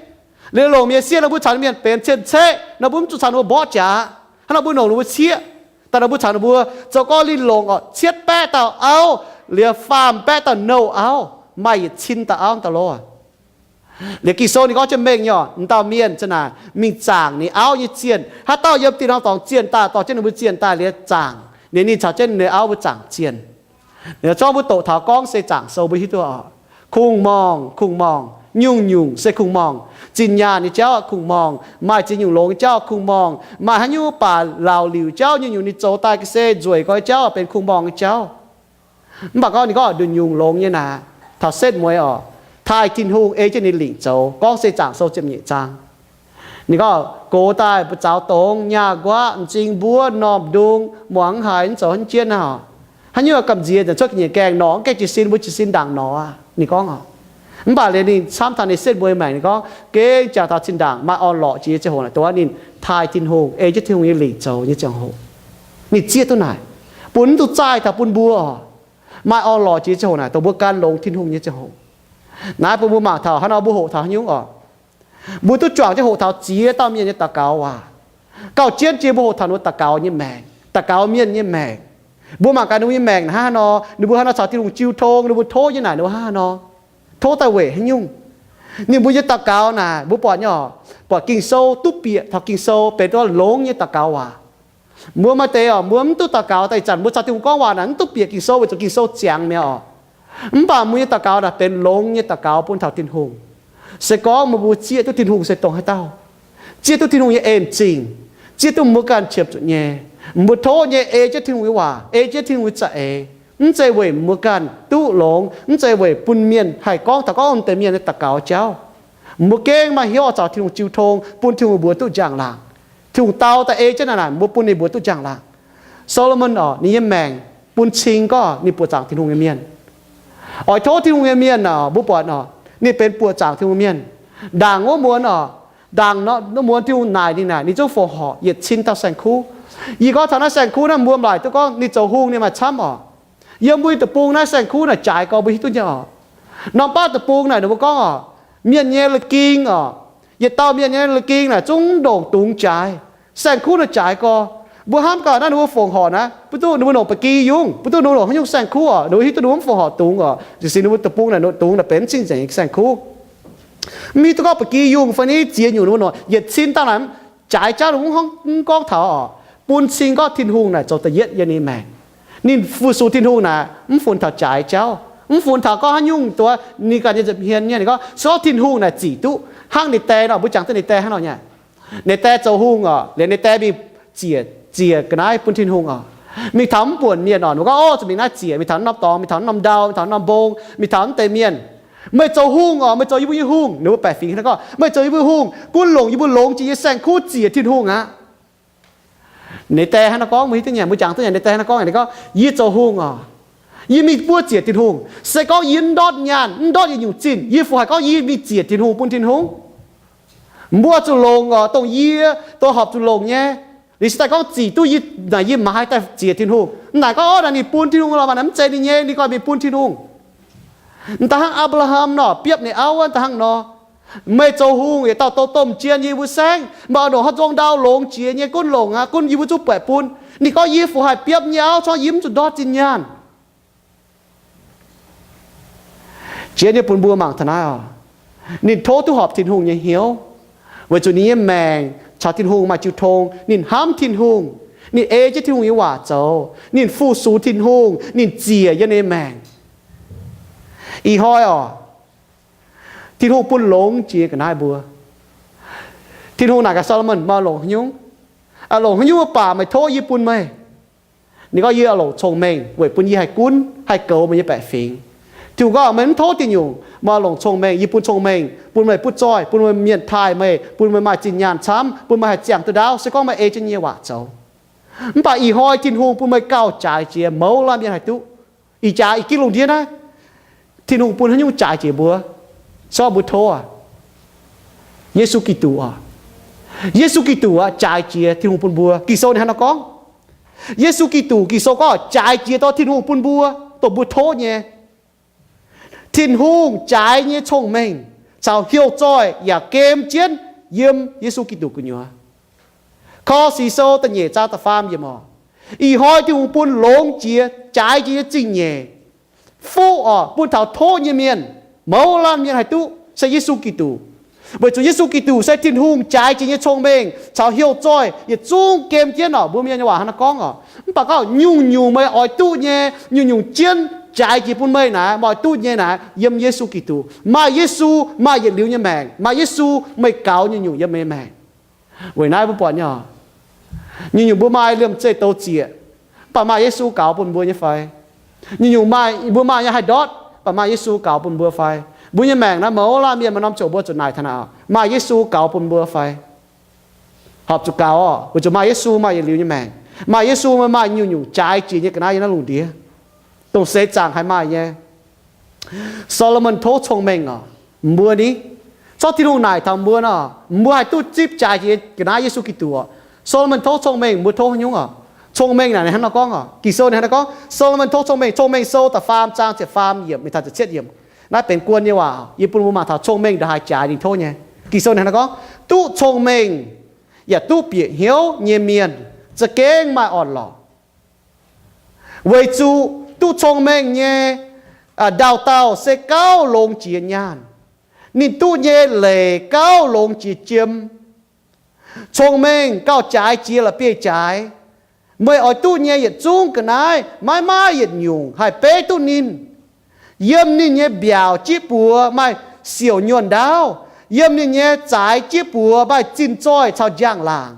Liuz longc mienh nyei sieqv nor mbuo caux mienh benx cien-ceqv nor mbuo mv zuqc caux ninh mbuo mborqv jaax. Hnangv nor mbuo nongc ninh mbuo sieqv. Daaih nor mbuo caux ninh mbuo zoux gorngv linh longc oc, cietv baeqv dauh auv, liuz faam baeqv dauh nouh auv, maaih yietc cin dauh auv dauh lov. Liuz Ging-Sou ninh gorngv jienv mengh nyei oc, m'dauh mienh za'naaic mingh zaangc ninh auv nyei zienh. Haaix dauh yiem dieh norm dorngx zienh daaih dorh jienv ninh mbuo zienh daaih liuz zaangc, liuz ninh caux jienv ninh auv mbuo zaangc zienh. Liuz zorngv mbuo doqc taux gorngv se zaangc sou mbuo hiuv duqv oc. Kungx-morngh, kungx-morngh, nyungc-nyungc se kungx-morngh. Zinh nyaanh nyei jauv kungx-morngh, maaih ziex nyungc longx nyei jauv kungx-morngh, maaih haaix nyungc baac laauc liuc jauv nyungc-nyungc ninh zoux daaih ga'sie nzueic gorx nyei jauv benx kungx-morngh nyei jauv. Mv baac gorngv ninh gorngv nduqc nyungc longx nyei naaic, taux setv mueiz oc, taaih Tin-Hungh ei jienv ninh lingc zoux. Gorngv se zaangc sou ziepc nyeic zaang. Ninh gorngv gox daaih buoz-zaux dongz, nyaah nquaqv, m'zing mbuov, m'normh ndung, muangx mv haiz, mv zoux haaix jienv naaiv oc. Haaix nyungc gamh nziex nzengc cuotv ga'nyiec gaengh norqc, mv gaengh jiez sin mbuo jiez sin ndaangc norqc aqv. Ninh gorngv oc. Mv baac liuz ninh camv taux ninh setv mueiz maengc ninh gorngv, gengh jangx taux zinh ndaangc maaih orn-lorqc jiex nyei ziangh hoc naaic, dongh wuov ninh taaih Tin-Hungh, ei jienv Tin-Hungh nyei lingc zoux nyei ziangh hoc. Ninh zieqv duqv naaic, bun mv duqv zaih taux bun mbuo oc. Maaih orn-lorqc jiex nyei ziangh hoc naaic, dongh mbuo gan longx Tin-Hungh nyei ziangh hoc. Naaiv bun mbuo mangc taux haaix nor mbuo hoqc taux haaix nyungc oc. Mbuo duqv juangc jienv hoqc taux ziex dauh mienh nyei daux gaux waac. Gauh jienv jiex mbuo hoqc taux ninh mbuo daux gaux nyei maengc, daux gaux mienh nyei maengc. Mbuo mangc gaax ninh mbuo nyei maengc hnangv haaix nor, ninh mbuo hnangv haaix nor caux Tin-Hungh jiu tong, ninh mbuo tov nyei naaic ninh mbuo hnangv haaix nor, tov daaih weic haaix nyungc. Ninh mbuo nyei daux gaux naaic mbuo buatc nyei oc, buatc Ging-Sou duqv bieqc taux Ging-Sou benx duqv longx nyei daux gaux waac. Mbuo maaih deix oc, mbuo mv duqv daux gaux daaih ih zanc mbuo caux Tin-Hungh gorngv waac naaic mv duqv bieqc Ging-Sou weic zuqc Ging-Sou ziangx mi'aqv oc. Mv baac mbuo nyei daux gaux naaic benx longx nyei daux gaux bun taux Tin-Hungh. Se gorngv meih mbuo zieqv duqv Tin-Hungh se dongh haaix dauh, zieqv duqv Tin-Hungh nyei en zingh, zieqv duqv mbuo ganh qiemx zuqc nyei, mbuo tov nyei ei jienv Tin-Hungh nyei waac, ei jienv Tin-Hungh nyei za'eix, mv zeiz weic mbuo ganh duqv longx, mv zeiz weic bun mienh haih gorngv taux gorngv deix mienh nyei daux gaux jauv. Mbuo gengh maaih hnyouv caux Tin-Hungh jiu tong, bun Tin-Hungh mbuox duqv njang-laangc. Tin-Hungh dau daaih ei jienv naaic naaic, mbuo bun ninh mbuox duqv njang-laangc. Solomon oc, ninh nyei maengc bun cing gorngv ninh buoqc zaangc Tin-Hungh nyei mienh. Oix tov Tin-Hungh nyei mienh oc, mbuo buatc oc, ninh benx buoqc zaangc Tin-Hungh mienh. Ndaangc wuov muonz oc, ndaangc wuov muonz Tin-Hungh naaic ninh naaic, ninh zungv fongc horc yietc cin dauh saeng-kuv. Yie gorngv taux naaiv saeng-kuv naaiv mbuo mv laaic duqv gorngv ninh zoux hungh ninh maaih camv oc. Yiem mbuo nyei deic-bung naaiv saeng-kuv naaic jaaix gorx mbuo hiuv duqv nyei oc. Norm baav deic-bung naaic ninh mbuo gorngv oc, mienh nyei la'ging oc, yietc dauh mienh nyei la'ging naaic zungv ndongc dungz jaaix. Saeng-kuv naaic jaaix gorx. Mbuo hnamv gaax naaiv ninh mbuo fongc horc naaiv, mbuo duqv ninh mbuo longc ba'gi yungv, mbuo duqv ninh mbuo longc haaix nyungc saeng-kuv oc, ninh mbuo hiuv duqv ninh mbuo mv fongc horc dungz oc. Jiez sin ninh mbuo deic-bung naaic ndongc dungz naaic benx mv cing-nzengc saeng-kuv. Mv hiuv duqv gorngv ba'gi yungv fai ni ziex nyungc ninh mbuo nor yietc cin daaih naaic jaaix jauv ninh mbuo mv gorngv taux oc. Bun cing gorngv Tin-Hungh naaic zoux da'yietv yiem ninh maengc. Ninh fu-sux Tin-Hungh naaic mv funx taux jaaix jauv, mv funx taux gorngv haaix nyungc dongh ninh ganh nyei nza'hmien nyei. Ninh gorngv se gorngv Tin-Hungh naaic zic duqv hnangv ninh die nor, mbuo jangx duqv ninh die hnangv nor nyei. Ninh die zoux hungh oc, liuz ninh die mingh ziec, ziec ga'naaiv bun Tin-Hungh oc. Mingh taux mv buonc mienh oc, ninh gorngv, Ov, zuqc mingh naaiv ziec, mingh taux norm dorngx, mingh taux norm ndau, mingh taux norm mbong, mingh taux mv deix mienh. Meih zoux hungh oc, meih zoux yie mbuo nyei hungh. Ninh mbuo baeqc fingx hnangv gorngv, Meih zoux yie mbuo hungh, gunv longc yie mbuo longx jiex nyei saeng-kuv ziec Tin-Hungh aqv. Ninh die hnangv naaiv gorngv, mbuo hiuv duqv nyanc, mbuo jangx duqv nyanc, ninh die hnangv naaiv gorngv, ninh gorngv, Yie zoux hungh oc, yie mingh buov ziec Tin-Hungh. Se gorngv yie mv ndortv nyaanh, mv ndortv yietc nyungc zinh, yie fungc haih gorngv yie mingh ziec Tin-Hungh, bun Tin-Hungh? Mbuo zuqc longc oc, dongh yie, dongh horpc zuqc longc nyei. Liuz se daaih gorngv zic duqv yie, naaic yie maaiz daaih ziec Tin-Hungh. Naaic gorngv, Orv, naaic ninh bun Tin-Hungh lorqc, mv zeiz ninh nyei, ninh gorngv mingh bun Tin-Hungh. M'daaih hnangv Apc^laa^ham nor, biopv ninh auv wuov, m'daaih hnangv nor, Meih zoux hungh yietc dauh douz domh jien yie mbuo saengv, meih oix longc haaix nzong ndau longx jiex nyei gunv longc aqv, gunv yie mbuo zungv buatc bun. Ninh gorngv, Yie fungc haih biopv nyei auv, corngv yie mv zuqc ndortv zinh nyaanh. Jiex nyei bun mbuo mangc taux naaiv oc. Ninh tov duqv horpc Tin-Hungh nyei hnyouv, weic zuqc ninh nyei maengc caux Tin-Hungh maaih jiu tong. Ninh hnamv Tin-Hungh, ninh ei jienv Tin-Hungh nyei waac zoux, ninh fu-sux Tin-Hungh, ninh ziec yiem ninh nyei maengc. Ih hnoi oc, Tin-Hungh bun longx jiex ga'naaiv mbuo. Tin-Hungh naaic gaax Saa^lo^morn, Meih longc haaix nyungc? Longc haaix nyungc mv baac meih tov yie bun meih? Ninh gorngv, Yie longc cong-mengh weic bun yie haih gunv, haih goux meih nyei baeqc fingx. Tin-Hungh gorngv, Meih mv tov diuh nyungc, meih longc cong-mengh, yie bun cong-mengh bun meih butv zoih, bun meih mienh taaih meih, bun meih maaih zinh nyaanh camv, bun meih haih ziangh duqv ndaauv, se gorngv meih ei jienv yie nyei waac zoux. Mv baac ih hnoi Tin-Hungh bun meih gauh jaaix jiex, mouz laanh mienh haih duqv. Ih jaax ih gin lungh ndiev naaiv, Tin-Hungh bun haaix nyungc jaaix jiex mbuo, corc mbuo tov aqv? Yesu Giduc oc. Yesu Giduc aqv jaaix jiex Tin-Hungh bun mbuo. Ging-Sou ninh hnangv nor gorngv. Yesu Giduc, Ging-Sou gorngv jaaix jiex dorh Tin-Hungh bun mbuo, dongh mbuo tov nyei. Tin-Hungh jaaix nyei cong-mengh caux heuc-zoih yaac gem jienv yiem Yesu Giduc gu'nyuoz. Korv Six Sou da'nyeic zaang da'faam yiemc oc. Ih hnoi Tin-Hungh bun longx jiex, jaaix jiex nyei zingh nyeic, fuqv oc, bun taux tov nyei mienh, mouz laanh mienh haih duqv, se Yesu Giduc. Weic zuqc Yesu Giduc se Tin-Hungh jaaix jiex nyei cong-mengh caux heuc-zoih yietc zungv gem jienv oc. Mbuo Mienh nyei waac hnangv naaiv gorngv oc. Mv baac gorngv nyungc-nyungc meih oix duqv nyei, nyungc-nyungc jienv jaaix jiex bun meih naaiv, meih oix duqv nyei naaiv, yiem Yesu Giduc. Maaih Yesu, maaih yietc liuz nyei maengc. Maaih Yesu, meih gaux nyungc-nyungc yiem meih nyei maengc. Weic naaiv mbuo buatc nyei oc, nyungc-nyungc mbuo maaih liemh zeih douz zieqc, mv baac maaih Yesu gaux bun mbuo nyei fai? Nyungc-nyungc maaih, mbuo maaih nyei haih ndortv, mv baac maaih Yesu gaux bun mbuo fai? Mbuo nyei maengc naaiv mouz laanh mienh maaih norm ziouc mbuo zuqc naaic taux naaic oc, maaih Yesu gaux bun mbuo fai? Horpc zuqc gaux oc, weic zuqc maaih Yesu, maaih yietc liuz nyei maengc. Maaih Yesu, meih maaih nyungc-nyungc jaaix jiex nyei ga'naaiv yiem naaiv lungh ndiev, dongh seix zaangc haih maaih nyei. Saa^lo^morn tov cong-mengh oc, mbuo ni, zorqv Tin-Hungh naaic taux mbuo nor, mbuo haih duqv zipv jaaix jiex ga'naaiv Yesu Giduc oc. Saa^lo^morn tov cong-mengh, mbuo tov haaix nyungc oc? Cong-mengh naaic ninh hnangv nor gorngv oc. Ging-Sou ninh hnangv nor gorngv, Saa^lo^morn tov cong-mengh, Cong-Mengh Sou da'faam zaang ziepc faam yiemc mingh taux ziepc cietv yiemc. Naaiv benx guon nyei waac, yie bun mbuo mangc taux cong-mengh ndongc haaix jaaix ninh tov nyei. Ging-Sou ninh hnangv nor gorngv, Duqv cong-mengh yaac duqv bieqc hnyouv nyei mienh za'gengh maaih orn-lorqc. Weic zuqc duqv cong-mengh nyei, aa, dauh dauh se gauh longx jiex nyaanh. Ninh duqv nyei leiz gauh longx jiex jiem. Cong-mengh gauh jaaix jiex la'bieiv-jaaix. Meih oix duqv nyei yietc zungv ga'naaiv maiv maaih yietc nyungc haih beiv duqv ninh. Yiem ninh nyei mbiaauc jieqv buoz maaih siouc nyuonh ndaauv. Yiem ninh nyei zaaix jieqv buoz maaih zinh zoih caux njang-laangc.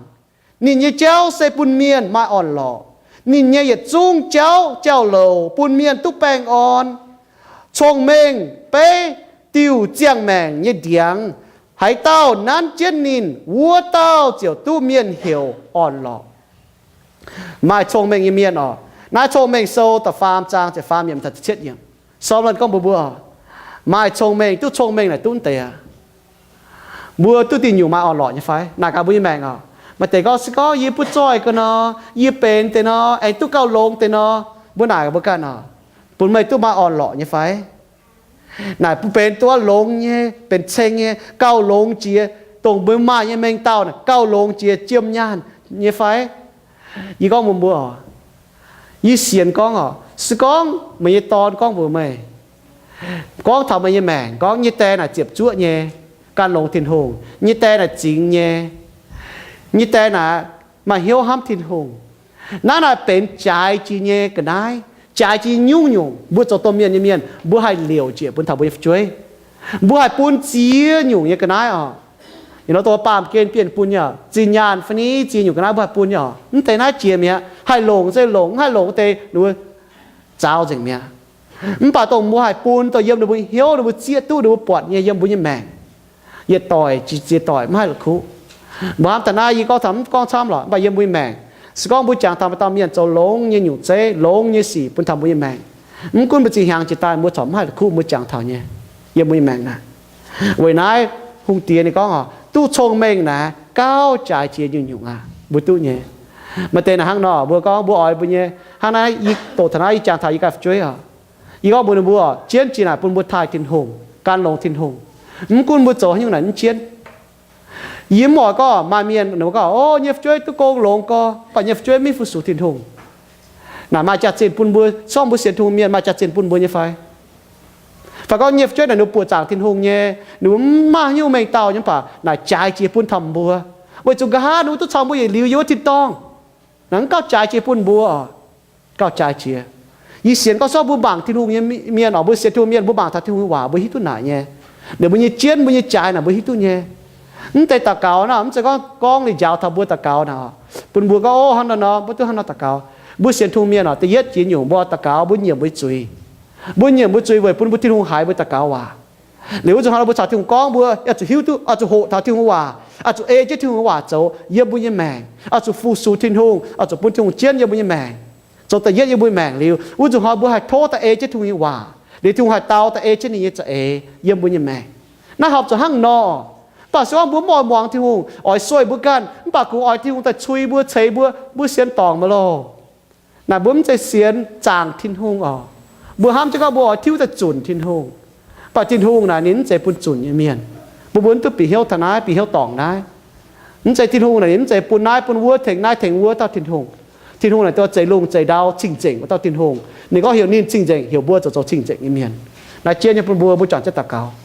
Ninh nyei jauv se bun mienh maaih orn-lorqc. Ninh nyei yietc zungv jauv jauv-louc bun mienh duqv baengh orn. Cong-mengh beiv diuh ziangh maengc nyei ndiangx. Haaix dauh nanv jienv ninh, wuov dauh ziouc duqv mienh heuc orn-lorqc. Maaih cong-mengh nyei mienh oc. Naaiv Cong-Mengh Sou da'faam zaang ziepc faam yiemc taux ziepc cietv yiemc. Saa^lo^morn gorngv mbuox mbuo, maaih cong-mengh, duqv cong-mengh naaic duqv deix aqv. Mbuo duqv diuh nyungc maaih orn-lorqc nyei fai? Naaic gaax mbuo nyei maengc oc. Maaih deix gorngv, se gorngv yie butv zoih ga'naaiv nor, yie benx deix nor, aengx duqv gauh longx deix nor, mbuo naaic gaax mbuo ganh oc, bun meih duqv maaih orn-lorqc nyei fai? Naaic bun benx duqv longx nyei, benx ceng nyei, gauh longx jiex, dongh mbuo maaih nyei mengh dauh naaic gauh longx jiex jiem nyaanh nyei fai? Yie gorngv mbuox mbuo oc, yie sienx gorngv oc, se gorngv meih nyei dorn gorngv mbuox meih, gorngv taux meih nyei maengc, gorngv nyei die naaic ziepc zuoqv nyei, gan longx Tin-Hungh, nyei die naaic zingx nyei, nyei die naaic maaih hnyouv hnamv Tin-Hungh. Naaiv naaic benx jaaix jiex nyei ga'naaiv, jaaix jiex nyungc-nyungc. Mbuo zoux domh mienh nyei mienh, mbuo haih liouc jiex bun taux mbuo nyei fu'jueiv. Mbuo haih bun ziex nyungc nyei ga'naaiv oc. Ih hnoi dongh baamh gen bienh bun nyei oc, zinh nyaanh fai ni ziex nyungc ga'naaiv mbuo haih bun nyei oc. Mv deix naaiv jiex mi'aqv, haih longc se longc, mv haih longc deix ninh mbuo zaaux nzengc mi'aqv. Mv baac dongh mbuo haih bun dongh yiem ninh mbuo hnyouv, ninh mbuo zieqv duqv, ninh mbuo buatc nyei yiem mbuo nyei maengc, yietc doic jiex ziex doic mv haih la'kuqv. Mbuo hnamv daaih naaiv yie gorngv taux mv gorngv camv lorqc, mv baac yiem mbuo nyei maengc, Se gorngv mbuo jangx taux maaih dauh mienh zoux longx nyei nyungc zeiv, longx nyei sic bun taux mbuo nyei maengc, mv gunv mbuo zinh hnyangx jiex daaih mbuo corc mv haih la'kuqv mbuo jangx taux nyei yiem mbuo nyei maengc naaic. Weic naaiv hungh diex ninh gorngv oc, duqv cong-mengh naaic gauh jaaix jiex nyungc-nyungc aqv. Mbuo duqv nyei. Maaih deix naaic hnangv nor, mbuo gorngv mbuo oix mbuo nyei, hnangv naaiv yie doqc taux naaiv yie jangx taux yie ganh fu'jueiv oc. Yie gorngv mbuox ninh mbuo, jienv jiex naaic bun mbuo taaih Tin-Hungh, gan longx Tin-Hungh. Mv gunv mbuo zoux haaix nyungc naaic mv jienv. Yie mv oix gorngv maaih mienh ninh mbuo gorngv, o, nyei fu'jueiv duqv gong longx gorx, mv baac nyei fu'jueiv mv fu-sux Tin-Hungh. Naaic maaih jaax-zinh bun mbuo, se gorngv mbuo sienx Tin-Hungh mienh maaih jaax-zinh bun mbuo nyei fai? Fai gorngv nyei fu'jueiv naaic ninh mbuo buoqc zaangc Tin-Hungh nyei, ninh mbuo mv maaih haaix nyungc mengh dauh nyei, mv baac naaic jaaix jiex bun taux mbuo, weic zuqc nqa'haav ninh mbuo duqv caux mbuo yietc liuz yiem wuov tin-dorngh. Naaic mv gauh jaaix jiex bun mbuo oc. Gauh jaaix jiex. Yie sienx gorngv se gorngv mbuo mangc Tin-Hungh nyei mienh oc, mbuo sienx Tin-Hungh mienh, mbuo mangc taux Tin-Hungh nyei waac mbuo hiuv duqv naaic nyei. Ninh mbuo nyei jienv, mbuo nyei jaaix naaic mbuo hiuv duqv nyei. Mv deix daux gaux naaic mv zeiz gorngv gorngv ninh njaaux taux mbuo daux gaux naaic, bun mbuo gorngv, o, hnangv nor nor mbuo duqv hnangv nor daux gaux. Mbuo sienx Tin-Hungh mienh oc, da'yietv jiex nyungc mbuo daux gaux mbuo nyiemc mbuo nyei zuiz. Mbuo nyiemc mbuo zuiz weic bun mbuo Tin-Hungh haiz mbuo daux gaux waac. Liuz wuov zuqc hnangv nor mbuo caux Tin-Hungh gorngv mbuo yaac zuqc hiuv duqv, oix zuqc hoqc taux Tin-Hungh waac, oix zuqc ei jienv Tin-Hungh waac zoux yiem mbuo nyei maengc, oix zuqc fu-sux Tin-Hungh, oix zuqc bun Tin-Hungh jienv yiem mbuo nyei maengc, zoux da'yietv yiem mbuo nyei maengc liuz, wuov zuqc hnoi mbuo haih tov daaih ei jienv Tin-Hungh nyei waac, liuz Tin-Hungh haih dau daaih ei jienv ninh nyei za'eix yiem mbuo nyei maengc. Naaiv horpc zuqc hnangv nor. Mv baac se gorngv mbuo mv oix muangx Tin-Hungh, oix sueih mbuo ganh, mv baac kungx oix Tin-Hungh daaih cui mbuo, ceix mbuo, mbuo sienx dorngc maiv loh. Naaic mbuo mv zeiz sienx zaangc Tin-Hungh oc. Mbuo hnamv jienv gorngv mbuo oix tiuv daaih zunc Tin-Hungh. Mv baac Tin-Hungh naaic ninh mv zeiz bun zunc nyei mienh. Mbuo mbuo mv duqv bieqc hnyouv taux naaiv, bieqc hnyouv dorngc naaiv. Mv zeiz Tin-Hungh naaic ninh mv zeiz bun naaiv bun wuov, tengx naaiv tengx wuov dauh Tin-Hungh. Tin-Hungh naaic dongh zeix lungh zeix ndau cing-nzengc wuov dauh Tin-Hungh. Ninh gorngv heuc ninh cing-nzengc, heuc mbuo zoux zoux cing-nzengc nyei mienh. Naaiv jienv nyei bun mbuo, mbuo juangc jienv daux gaux.